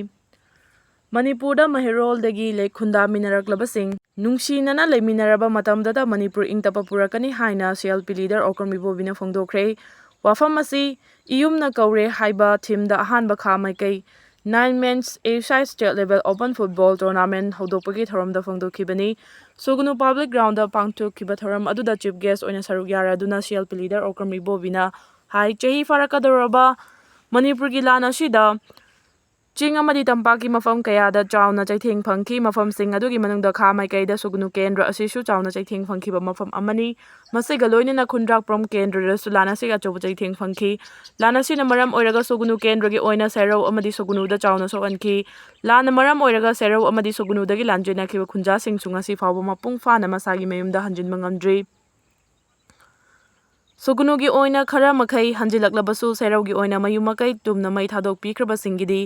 ꯃꯅꯤꯄꯨꯔꯗ ꯃꯩꯍꯧꯔꯣꯜꯗꯒꯤ ꯂꯩ-, ꯈꯨꯟꯗꯥꯃꯤꯟꯅꯔꯛꯂꯕꯁꯤꯡ ꯅꯨꯡꯁꯤꯅꯅ ꯂꯩꯃꯤꯟꯅꯔꯕ ꯃꯇꯝꯗꯇ ꯃꯅꯤꯄꯨꯔ ꯏꯪ ꯇꯞꯄ ꯄꯨꯔꯛꯀꯅꯤ ꯍꯥꯏꯅ C L P leader Okram ꯏꯕꯣꯕꯤꯅ ꯐꯣꯡꯗꯣꯛꯈ꯭ꯔꯦ꯫ ꯋꯥꯐꯝ ꯑꯁꯤ ꯏꯌꯨꯝꯅ ꯀꯧꯔꯦ ꯍꯥꯏꯕ themeꯗ ꯑꯍꯥꯟꯕ ꯈꯥ ꯃꯥꯏꯀꯩ nine men's A-side state level open football tournament ꯍꯧꯗꯣꯛꯄꯒꯤ ꯊꯧꯔꯝꯗ ꯐꯣꯡꯗꯣꯛꯈꯤꯕꯅꯤ꯫ ꯁꯨꯒꯅꯨ public groundꯗ ꯄꯥꯡꯊꯣꯛꯈꯤꯕ ꯊꯧꯔꯝ ꯑꯗꯨꯗ chief guest ꯑꯣꯏꯅ ꯁꯔꯨꯛ ꯌꯥꯔꯗꯨꯅ C L P leader Okram ꯏꯕꯣꯕꯤꯅ ꯍꯥꯏ, ꯆꯍꯤ ꯐꯥꯔꯛꯀꯗꯧꯔꯕ ꯃꯅꯤꯄꯨꯔꯒꯤ ꯂꯥꯟ ꯑꯁꯤꯗ ꯆꯤꯡ ꯑꯃꯗꯤ ꯇꯝꯄꯥꯛꯀꯤ ꯃꯐꯝ ꯀꯌꯥꯗ ꯆꯥꯎꯅ ꯆꯩꯊꯦꯡ ꯐꯪꯈꯤ꯫ ꯃꯐꯝꯁꯤꯡ ꯑꯗꯨꯒꯤ ꯃꯅꯨꯡꯗ ꯈꯥ ꯃꯥꯏꯀꯩꯗ ꯁꯨꯒꯅꯨ ꯀꯦꯟꯗ꯭ꯔ ꯑꯁꯤꯁꯨ ꯆꯥꯎꯅ ꯆꯩꯊꯦꯡ ꯐꯪꯈꯤꯕ ꯃꯐꯝ ꯑꯃꯅꯤ꯫ ꯃꯁꯤꯒ ꯂꯣꯏꯅꯅ ꯈꯨꯟꯗ꯭ꯔꯥꯛꯄꯝ ꯀꯦꯟꯗ꯭ꯔꯗꯁꯨ ꯂꯥꯟ ꯑꯁꯤꯒꯤ ꯑꯆꯧꯕ ꯆꯩꯊꯦꯡ ꯐꯪꯈꯤ꯫ ꯂꯥꯟ ꯑꯁꯤꯅ ꯃꯔꯝ ꯑꯣꯏꯔꯒ ꯁꯨꯒꯅꯨ ꯀꯦꯟꯗ꯭ꯔꯒꯤ ꯑꯣꯏꯅ ꯁꯦꯔꯧ ꯑꯃꯗꯤ ꯁꯨꯒꯅꯨꯗ ꯆꯥꯎꯅ ꯁꯣꯛꯍꯟꯈꯤ꯫ ꯂꯥꯟꯅ ꯃꯔꯝ ꯑꯣꯏꯔꯒ ꯁꯦꯔꯧ ꯑꯃꯗꯤ ꯁꯨꯒꯅꯨꯗꯒꯤ ꯂꯥꯟꯖꯦꯟꯅꯈꯤꯕ ꯈꯨꯟꯖꯥꯁꯤꯡꯁꯨ ꯉꯁꯤ ꯐꯥꯎꯕ ꯃꯄꯨꯡ ꯐꯥꯅ ꯃꯁꯥꯒꯤ ꯃꯌꯨꯝꯗ ꯍꯟꯖꯤꯟꯕ ꯉꯝꯗ꯭ꯔꯤ꯫ ꯁꯨꯒꯅꯨꯒꯤ ꯑꯣꯏꯅ ꯈꯔ ꯃꯈꯩ ꯍꯟꯖꯤꯜꯂꯛꯂꯕꯁꯨ, ꯁꯦꯔꯧꯒꯤ ꯑꯣꯏꯅ ꯃꯌꯨꯝ ꯃꯀꯩ ꯇꯨꯝꯅ ꯃꯩ ꯊꯥꯗꯣꯛꯄꯤꯈ꯭ꯔꯕꯁꯤꯡꯒꯤꯗꯤ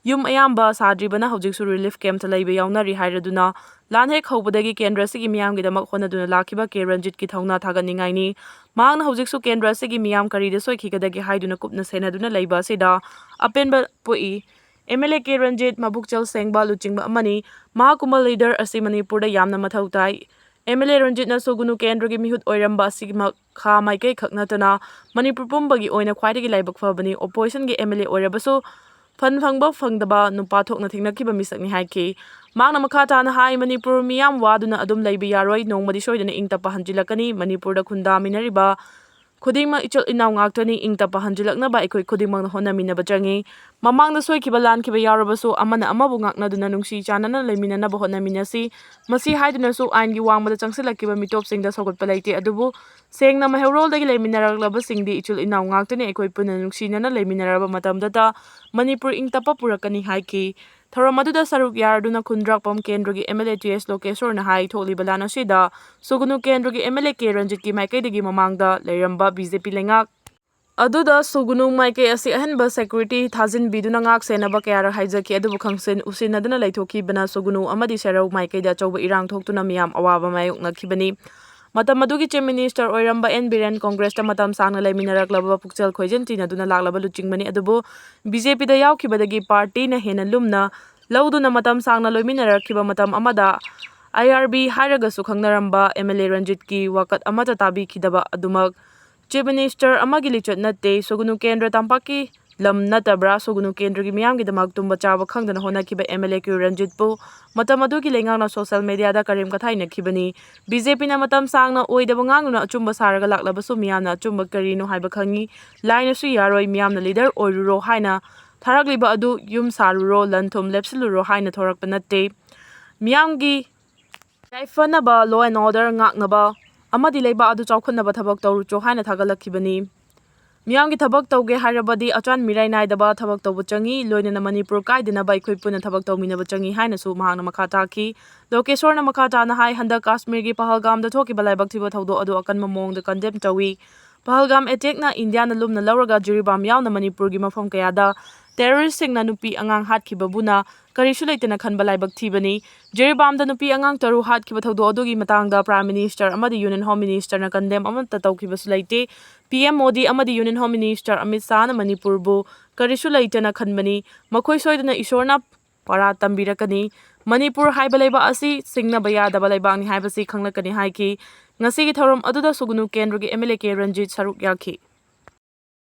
ꯌꯨꯝ ꯑꯌꯥꯝꯕ ꯁꯥꯗ꯭ꯔꯤꯕꯅ ꯍꯧꯖꯤꯛꯁꯨ relief campꯇ ꯂꯩꯕ ꯌꯥꯎꯅꯔꯤ ꯍꯥꯏꯔꯗꯨꯅ, ꯂꯥꯟ ꯍꯦꯛ ꯍꯧꯕꯗꯒꯤ ꯀꯦꯟꯗ꯭ꯔ ꯑꯁꯤꯒꯤ ꯃꯤꯌꯥꯝꯒꯤꯗꯃꯛ ꯍꯣꯠꯅꯗꯨꯅ ꯂꯥꯛꯈꯤꯕ ꯀꯦ ꯔꯟꯖꯤꯠꯀꯤ ꯊꯧꯅꯥ ꯊꯥꯒꯠꯅꯤꯡꯉꯥꯏꯅꯤ꯫ ꯃꯍꯥꯛꯅ ꯍꯧꯖꯤꯛꯁꯨ ꯀꯦꯟꯗ꯭ꯔ ꯑꯁꯤꯒꯤ ꯃꯤꯌꯥꯝ ꯀꯔꯤꯗ ꯁꯣꯏꯈꯤꯒꯗꯒꯦ ꯍꯥꯏꯗꯨꯅ ꯀꯨꯞꯅ ꯁꯦꯟꯅꯗꯨꯅ ꯂꯩꯕ ꯑꯁꯤꯗ ꯑꯄꯦꯟꯕ ꯄꯣꯛꯏ꯫ M L A ꯀꯦ ꯔꯟꯖꯤꯠ ꯃꯕꯨꯛꯆꯦꯜ ꯁꯦꯡꯕ ꯂꯨꯆꯤꯡꯕ ꯑꯃꯅꯤ꯫ ꯃꯍꯥꯛꯀꯨꯝꯕ leader ꯑꯁꯤ ꯃꯅꯤꯄꯨꯔꯗ ꯌꯥꯝꯅ ꯃꯊꯧ ꯇꯥꯏ꯫ M L A ꯔꯟꯖꯤꯠꯅ ꯁꯨꯒꯅꯨ ꯀꯦꯟꯗ꯭ꯔꯒꯤ ꯃꯤꯍꯨꯠ ꯑꯣꯏꯔꯝꯕ ꯑꯁꯤꯃꯛ ꯈꯥ ꯃꯥꯏꯀꯩ ꯈꯛ ꯅꯠꯇꯅ ꯃꯅꯤꯄꯨꯔ ꯄꯨꯝꯕꯒꯤ ꯑꯣꯏꯅ ꯈ꯭ꯋꯥꯏꯗꯒꯤ ꯂꯥꯏꯕꯛ ꯐꯕꯅꯤ꯫ Oppositionꯒꯤ M L A ꯑꯣꯏꯔꯕꯁꯨ ꯐꯟ ꯐꯪꯕ ꯐꯪꯗꯕ ꯅꯨꯄꯥ ꯊꯣꯛꯅ ꯊꯦꯡꯅꯈꯤꯕ ꯃꯤꯁꯛꯅꯤ ꯍꯥꯏꯈꯤ꯫ ꯃꯍꯥꯛꯅ ꯃꯈꯥ ꯇꯥꯅ ꯍꯥꯏ, ꯃꯅꯤꯄꯨꯔ ꯃꯤꯌꯥꯝ ꯋꯥꯗꯨꯅ ꯑꯗꯨꯝ ꯂꯩꯕ ꯌꯥꯔꯣꯏ, ꯅꯣꯡꯃꯗꯤ ꯁꯣꯏꯗꯅ ꯏꯪ ꯇꯞꯄ ꯍꯟꯖꯤꯜꯂꯛꯀꯅꯤ꯫ ꯃꯅꯤꯄꯨꯔꯗ ꯈꯨꯟꯗꯥꯃꯤꯟꯅꯔꯤꯕ ꯈꯨꯗꯤꯡꯃꯛ ꯏꯆꯤꯜ ꯏꯅꯥꯎ ꯉꯥꯛꯇꯅꯤ, ꯏꯪ ꯇꯞꯄ ꯍꯟꯖꯤꯜꯂꯛꯅꯕ ꯑꯩꯈꯣꯏ ꯈꯨꯗꯤꯡꯃꯛꯅ ꯍꯣꯠꯅꯃꯤꯟꯅꯕ ꯆꯪꯏ꯫ ꯃꯃꯥꯡꯗ ꯁꯣꯏꯈꯤꯕ ꯂꯥꯟꯈꯤꯕ ꯌꯥꯎꯔꯕꯁꯨ ꯑꯃꯅ ꯑꯃꯕꯨ ꯉꯥꯛꯅꯗꯨꯅ ꯅꯨꯡꯁꯤ ꯆꯥꯟꯅꯅ ꯂꯩꯃꯤꯟꯅꯅꯕ ꯍꯣꯠꯅꯃꯤꯟꯅꯁꯤ꯫ ꯃꯁꯤ ꯍꯥꯏꯗꯨꯅꯁꯨ ꯑꯥꯏꯟꯒꯤ ꯋꯥꯡꯃꯗ ꯆꯪꯁꯤꯜꯂꯛꯈꯤꯕ ꯃꯤꯇꯣꯞꯁꯤꯡꯗ ꯁꯧꯒꯠꯄ ꯂꯩꯇꯦ, ꯑꯗꯨꯕꯨ ꯁꯦꯡꯅ ꯃꯩꯍꯧꯔꯣꯜꯗꯒꯤ ꯂꯩꯃꯤꯟꯅꯔꯛꯂꯕꯁꯤꯡꯗꯤ ꯏꯆꯤꯜ ꯏꯅꯥꯎ ꯉꯥꯛꯇꯅꯤ꯫ ꯑꯩꯈꯣꯏ ꯄꯨꯟꯅ ꯅꯨꯡꯁꯤꯅꯅ ꯂꯩꯃꯤꯟꯅꯔꯕ ꯃꯇꯝꯗꯇ ꯃꯅꯤꯄꯨꯔ ꯏꯪ ꯇꯞꯄ ꯄꯨꯔꯛꯀꯅꯤ ꯍꯥꯏꯈꯤ꯫ ꯊꯧꯔꯝ ꯑꯗꯨꯗ ꯁꯔꯨꯛ ꯌꯥꯔꯗꯨꯅ ꯈꯨꯟꯗ꯭ꯔꯥꯛꯄꯝ ꯀꯦꯟꯗ꯭ꯔꯒꯤ MLA ꯇꯤ ꯑꯦꯁ ꯂꯣꯀꯦꯁꯣꯔꯅ ꯍꯥꯏ, ꯊꯣꯛꯂꯤꯕ ꯂꯥꯟ ꯑꯁꯤꯗ ꯁꯨꯒꯅꯨ ꯀꯦꯟꯗ꯭ꯔꯒꯤ MLA ꯀꯦ ꯔꯟꯖꯤꯠꯀꯤ ꯃꯥꯏꯀꯩꯗꯒꯤ ꯃꯃꯥꯡꯗ ꯂꯩꯔꯝꯕ ꯕꯤ ꯖꯦ ꯄꯤ ꯂꯩꯉꯥꯛ ꯑꯗꯨꯗ ꯁꯨꯒꯅꯨ ꯃꯥꯏꯀꯩ ꯑꯁꯤ ꯑꯍꯦꯟꯕ ꯁꯦꯀ꯭ꯌꯨꯔꯤꯇꯤ ꯊꯥꯖꯤꯟꯕꯤꯗꯨꯅ ꯉꯥꯛ ꯁꯦꯟꯅꯕ ꯀꯌꯥꯔꯛ ꯍꯥꯏꯖꯈꯤ, ꯑꯗꯨꯕꯨ ꯈꯪꯁꯤꯟ ꯎꯁꯤꯟꯅꯗꯨꯅ ꯂꯩꯊꯣꯛꯈꯤꯕꯅ ꯁꯨꯒꯅꯨ ꯑꯃꯗꯤ ꯁꯦꯔꯧ ꯃꯥꯏꯀꯩꯗ ꯑꯆꯧꯕ ꯏꯔꯥꯡ ꯊꯣꯛꯇꯨꯅ ꯃꯤꯌꯥꯝ ꯑꯋꯥꯕ ꯃꯥꯌꯣꯛꯅꯈꯤꯕꯅꯤ꯫ ꯃꯇꯝ ꯑꯗꯨꯒꯤ ꯆꯤꯐ ꯃꯤꯅꯤꯁꯇꯔ ꯑꯣꯏꯔꯝꯕ ꯑꯦꯟ ꯕꯤꯔꯦꯟ ꯀꯣꯡꯒ꯭ꯔꯦꯁꯇ ꯃꯇꯝ ꯁꯥꯡꯅ ꯂꯩꯃꯤꯟꯅꯔꯛꯂꯕ ꯄꯨꯛꯆꯦꯜ ꯈꯣꯏꯖꯟ ꯇꯤꯟꯅꯗꯨꯅ ꯂꯥꯛꯂꯕ ꯂꯨꯆꯤꯡꯕꯅꯤ, ꯑꯗꯨꯕꯨ ꯕꯤ ꯖꯦ ꯄꯤꯗ ꯌꯥꯎꯈꯤꯕꯗꯒꯤ ꯄꯥꯔꯇꯤꯅ ꯍꯦꯟꯅ ꯂꯨꯝꯅ ꯂꯧꯗꯨꯅ ꯃꯇꯝ ꯁꯥꯡꯅ ꯂꯣꯏꯃꯤꯟꯅꯔꯛꯈꯤꯕ ꯃꯇꯝ ꯑꯃꯗ ꯑꯥꯏ ꯑꯥꯔ ꯕꯤ ꯍꯥꯏꯔꯒꯁꯨ ꯈꯪꯅꯔꯝꯕ MLA ꯔꯟꯖꯤꯠꯀꯤ ꯋꯥꯀꯠ ꯑꯃꯠꯇ ꯇꯥꯕꯤꯈꯤꯗꯕ ꯑꯗꯨꯃꯛ ꯆꯤꯐ ꯃꯤꯅꯤꯁꯇꯔ ꯑꯃꯒꯤ ꯂꯤꯆꯠ ꯅꯠꯇꯦ꯫ ꯁꯨꯒꯅꯨ ꯀꯦꯟꯗ꯭ꯔ ꯇꯝꯄꯥꯛꯀꯤ ꯂꯝ ꯅꯠꯇꯕ꯭ꯔꯥ? ꯁꯨꯒꯅꯨ ꯀꯦꯟꯗ꯭ꯔꯒꯤ ꯃꯤꯌꯥꯝꯒꯤꯗꯃꯛ ꯇꯨꯝꯕ ꯆꯥꯕ ꯈꯪꯗꯅ ꯍꯣꯠꯅꯈꯤꯕ MLA ꯀ꯭ꯌꯨ ꯔꯟꯖꯤꯠꯄꯨ ꯃꯇꯝ ꯑꯗꯨꯒꯤ ꯂꯩꯉꯥꯛꯅ ꯁꯣꯁꯤꯌꯦꯜ ꯃꯦꯗꯤꯌꯥꯗ ꯀꯔꯦꯝ ꯀꯊꯥꯏꯅꯈꯤꯕꯅꯤ꯫ ꯕꯤ ꯖꯦ ꯄꯤꯅ ꯃꯇꯝ ꯁꯥꯡꯅ ꯑꯣꯏꯗꯕ ꯉꯥꯡꯗꯨꯅ ꯑꯆꯨꯝꯕ ꯁꯥꯔꯒ ꯂꯥꯛꯂꯕꯁꯨ ꯃꯤꯌꯥꯝꯅ ꯑꯆꯨꯝꯕ ꯀꯔꯤꯅꯣ ꯍꯥꯏꯕ ꯈꯪꯏ꯫ ꯂꯥꯏꯅꯁꯨ ꯌꯥꯔꯣꯏ, ꯃꯤꯌꯥꯝꯅ ꯂꯤꯗꯔ ꯑꯣꯏꯔꯨꯔꯣ ꯍꯥꯏꯅ ꯊꯥꯔꯛꯂꯤꯕ ꯑꯗꯨ ꯌꯨꯝ ꯁꯥꯔꯨꯔꯣ, ꯂꯟ ꯊꯨꯝ ꯂꯦꯞꯁꯤꯜꯂꯨꯔꯣ ꯍꯥꯏꯅ ꯊꯣꯔꯛꯄ ꯅꯠꯇꯦ꯫ ꯃꯤꯌꯥꯝꯒꯤ ꯌꯥꯏꯐꯅꯕ, law and order ꯉꯥꯛꯅꯕ ꯑꯃꯗꯤ ꯂꯩꯕꯥꯛ ꯑꯗꯨ ꯆꯥꯎꯈꯠꯅꯕ ꯊꯕꯛ ꯇꯧꯔꯨꯆꯣ ꯍꯥꯏꯅ ꯊꯥꯒꯠꯂꯛꯈꯤꯕꯅꯤ꯫ ꯃꯤꯌꯥꯝꯒꯤ ꯊꯕꯛ ꯇꯧꯒꯦ ꯍꯥꯏꯔꯕꯗꯤ ꯑꯆꯥꯟ ꯃꯤꯔꯥꯏ ꯅꯥꯏꯗꯕ ꯊꯕꯛ ꯇꯧꯕ ꯆꯪꯏ, ꯂꯣꯏꯅꯅ ꯃꯅꯤꯄꯨꯔ ꯀꯥꯏꯗꯅꯕ ꯑꯩꯈꯣꯏ ꯄꯨꯟꯅ ꯊꯕꯛ ꯇꯧꯃꯤꯟꯅꯕ ꯆꯪꯏ ꯍꯥꯏꯅꯁꯨ ꯃꯍꯥꯛꯅ ꯃꯈꯥ ꯇꯥꯈꯤ꯫ ꯂꯣꯀꯦꯁꯣꯔꯅ ꯃꯈꯥ ꯇꯥꯅ ꯍꯥꯏ, ꯍꯟꯗꯛ ꯀꯥꯁꯃꯤꯔꯒꯤ ꯄꯍꯜꯒꯥꯝꯗ ꯊꯣꯛꯈꯤꯕ ꯂꯥꯏꯕꯛ ꯊꯤꯕ ꯊꯧꯗꯣꯛ ꯑꯗꯨ ꯑꯀꯟꯕ ꯃꯑꯣꯡꯗ ꯀꯟꯗꯦꯝ ꯇꯧꯏ꯫ ꯄꯍꯜꯒꯥꯝ ꯑꯦꯇꯦꯛꯅ ꯏꯟꯗꯤꯌꯥꯅ ꯂꯨꯝꯅ ꯂꯧꯔꯒ ꯖꯤꯔꯤꯕꯥꯝ ꯌꯥꯎꯅ ꯃꯅꯤꯄꯨꯔꯒꯤ ꯃꯐꯝ ꯀꯌꯥꯗ ꯇꯦꯔꯣꯔꯤꯁꯁꯤꯡꯅ ꯅꯨꯄꯤ ꯑꯉꯥꯡ ꯍꯥꯠꯈꯤꯕꯕꯨꯅ ꯀꯔꯤꯁꯨ ꯂꯩꯇꯅ ꯈꯟꯕ ꯂꯥꯏꯕꯛ ꯊꯤꯕꯅꯤ꯫ ꯖꯤꯔꯤꯕꯥꯝꯗ ꯅꯨꯄꯤ ꯑꯉꯥꯡ ꯇꯔꯨꯛ ꯍꯥꯠꯈꯤꯕ ꯊꯧꯗꯣꯛ ꯑꯗꯨꯒꯤ ꯃꯇꯥꯡꯗ Prime Minister ꯑꯃꯗꯤ Union Home Ministerꯅ ꯀꯟꯗꯦꯝ ꯑꯃꯠꯇ ꯇꯧꯈꯤꯕꯁꯨ ꯂꯩꯇꯦ꯫ ꯄꯤ ꯑꯦꯝ ꯃꯣꯗꯤ ꯑꯃꯗꯤ Union Home Minister ꯑꯃꯤꯠ ꯁꯥꯍꯅ ꯃꯅꯤꯄꯨꯔꯕꯨ ꯀꯔꯤꯁꯨ ꯂꯩꯇꯅ ꯈꯟꯕꯅꯤ꯫ ꯃꯈꯣꯏ ꯁꯣꯏꯗꯅ ꯏꯁꯣꯔꯅ ꯄꯔꯥ ꯇꯝꯕꯤꯔꯛꯀꯅꯤ꯫ ꯃꯅꯤꯄꯨꯔ ꯍꯥꯏꯕ ꯂꯩꯕꯥꯛ ꯑꯁꯤ ꯁꯤꯡꯅꯕ ꯌꯥꯗꯕ ꯂꯩꯕꯥꯛꯅꯤ ꯍꯥꯏꯕꯁꯤ ꯈꯪꯂꯛꯀꯅꯤ ꯍꯥꯏꯈꯤ꯫ ꯉꯁꯤꯒꯤ ꯊꯧꯔꯝ ꯑꯗꯨꯗ ꯁꯨꯒꯅꯨ ꯀꯦꯟꯗ꯭ꯔꯒꯤ MLA ꯀꯦ ꯔꯟꯖꯤꯠ ꯁꯔꯨꯛ ꯌꯥꯈꯤ꯫